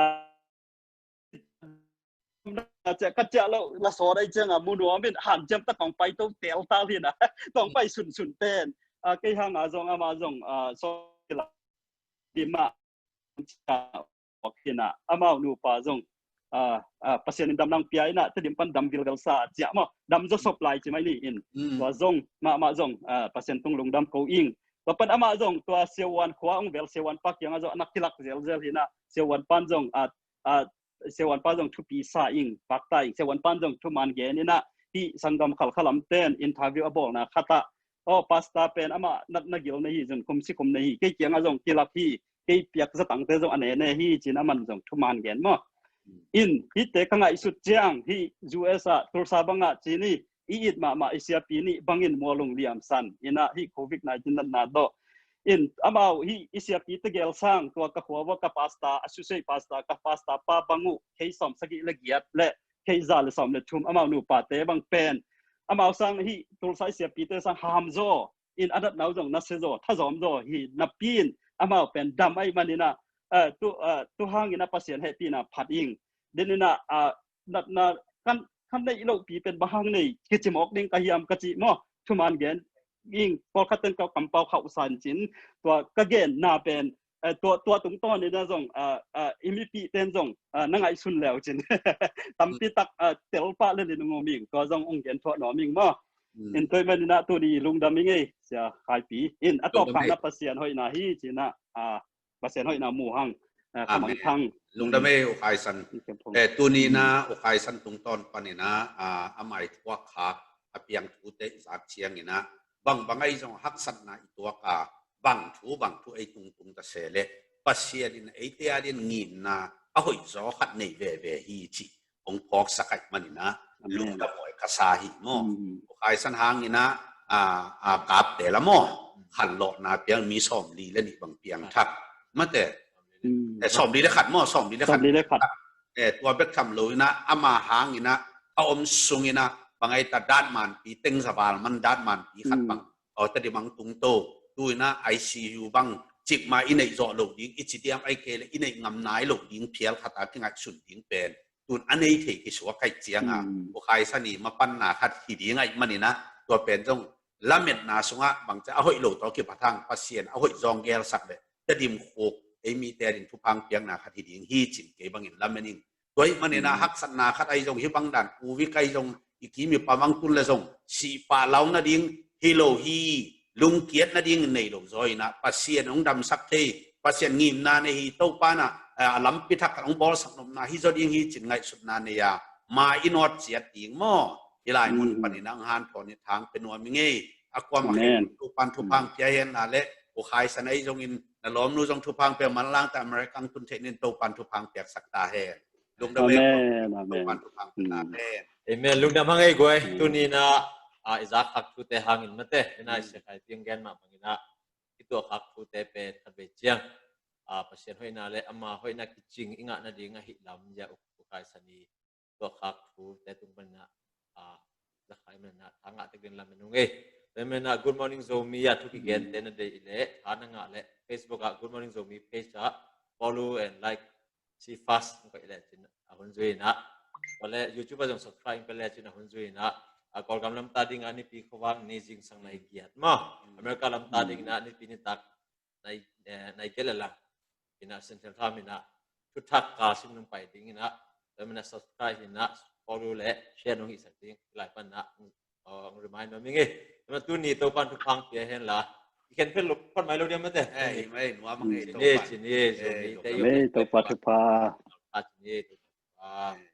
ka ciah lo, la sawt ai ciangah mu nuam in, hanciam tak kong pai to tel tal hi in ah, kong pai sunsun pen, a, kei hangah zong, amah zong, a, sawt la, dima, hi in ah, amau nupa zong, a, a, Pasian in dam nang pia in ah, Tedim pan dam vilvel sa ciah maw, dam zaw sop lai ci mai ni in. Mm. Tua zong, mahmah zong, a, Pasian tung lungdam ko ing. Tua pan amah zong, tua Siavuan khua ong vel, Siavuan pa kiangah zong a na kilak zelzel hi in ah, Siavuan pan zong, a, a, Siavuan pa zong thupi sa ing, pakta ing, Siavuan pan zong thuman gen in ah, hih sanggam Khalkha lam ten interview a bawlna khat ah, aw, pastor pen amah natna gil nei hi, zunkhum sikhum nei hi, kei kiangah zong kilak hi, kei piak zatangte zong a nene hi, ci in aman zong thuman gen maw. In, hihte ka ngaihsut ciang, hih U S ah, Tulsa bangah ci ni, i it mahmah i siapi nih bangin mualung liamsan in ah, hih covid nineteen natna tawh. In, amau hih i siapi tegel sang, tua ka khua uah ka pastor, associate pastor, ka pastor pa bang uh, case sawm sagih le giat le K za le sawm le thum amau nupate bang pen amau sang hi Tulsa i siapite sang hamzaw in a datna uh zong nasia zaw, thazawm zaw hi napi in amau pen dam ahih manin ah, eh, tu, eh, tu hangin ah Pasian hehpihna phat ing. Denin ah, ah, natna kan, kan neih lohpi pen bang hang nei kici mawk ding ka hiam ka cih maw? Thuman gen ing, pawlkhat ten ka kampau khauhsan cin, tua ka genna pen, eh, tua, tua tungtawnin ah zong, ah, ah, i mipihte in zong, ah, na ngaihsun leu cin. Tampi tak, ah, telpah le lin ung om ing, tua zong ung gen thuah nuam ing maw? Mm. In tua ahih manin ah tuni lungdam ing ei, Sia Khaipi. In a tawpna Pasian hoihna hi cin ah, ah, Pasian hoihna mu hang, ah, ka mangthang. Lungdam ei, U Khai San. Eh, tuni in ah U Khai San tungtawn panin ah, ah, a mai thuak khak a piang thute i zak ciangin ah, bang bang ahi zong haksatna i tuak a, bang thu bang thu ei tungtung ta se leh Pasian in eite adingin ngimna a hoihzaw khat nei veve hi cih hong phawksak ahih manin ah lungdam huai ka sa hi maw? U Khai San hangin ah, ah, ah, kapte la maw? Khanlawhna piang mi sawmli le nih bang piangthak. Mate. Eh, sawmli le khat maw? Sawmli le khat. Sawmli le khat. Eh, tua bek tham lo in ah, ama hangin ah, a om sungin ah, bang ai ta datmanpi, teng zaval man datmanpi khat bang. Aw, Tedim ah tungto. Tu in ah I C U bang, cikmah i neih zawh lo ding, i ci diam ahih kei leh i neih ngam nai lo ding phial khat a kingaihsun ding pen tun a nei thei kisuak ahih ciangin ah, U Khai San i mapanna khat hi ding ahih manin ah, tua pen zong lametna sungah bangci a hoih lo tawh kiphat hang Pasian a hoih zawng gelsak leh Tedim khuk ei mite ading thupha piakna khat hi ding hi cin kei bangin lamen ing. Tua ahih manin ah haksatna khat ahi zong, hih bang dan covid ahi zong, i kim i pam ang tun le zong sihpah lau nading hi lo hi, lungkiat nading nei lo zaw in ah Pasian hong damsak thei, Pasian ngimna nei hi, Topa in ah, eh, a lampi thak khat hong bawlsak nopna hi zaw ding hi cin ngaihsutna nei a, ma i nawt ciat ding maw? Hih lai mun panin ah hong hanthawn i thang pia nuam ing ei. A kuamah khempeuh Topan thupha pia hen la leh, U Khai San ahi zongin na lawmnu zong thupha pia, manlang ta America tun theih nin, Topan thupha piaksak ta hen. Lungdam ei. Amen, amen. Topan thupha pia ta hen. Amen. Lungdam hang ei guai. Tuni in ah, ah, i zak khak thute hangin mate, in ah i Sia Khaipi gen mah bangin ah i tuah khak thute pen khat vei ciang, ah, Pasian hoihna le ama hoihna kicing i ngah nading ahih lam zia U Khai San i tuah khak thute tung panin ah, ah, za khai man ah tha ngah tek ding lamen ung ei. Tua ahih manin ah Good Morning Zomi ah thu kigente na deih leh, tha na ngah leh Facebook ah Good Morning Zomi page ah follow and like, see fast hong koih leh cin a hun zui in ah, tua leh YouTube ah zong subscribe hong pia leh cin a hun zui in ah, ah, Kawlgam lam ta ding ah Nipi khuavak ni zingsang nai giat maw? America lam ta ding in ah Nipi nitak nai, eh, nai giat le lang in ah Central Time in ah thuthak ka sim nung pai ding in ah, tua ahih manin ah subscribe in ah follow le share nung hihsak ding lai panin ah, oh, remind nuam ing ei. Tua ahih manin tuni Topan thupha pia hen la, i khen phel lo, phat mai lo diam mate. Eh, hi mai, nuam ang ei. Cin ei, Topan. Cin ei, Zomi te, Topa thupha. Ah, cin ei, Topa thupha.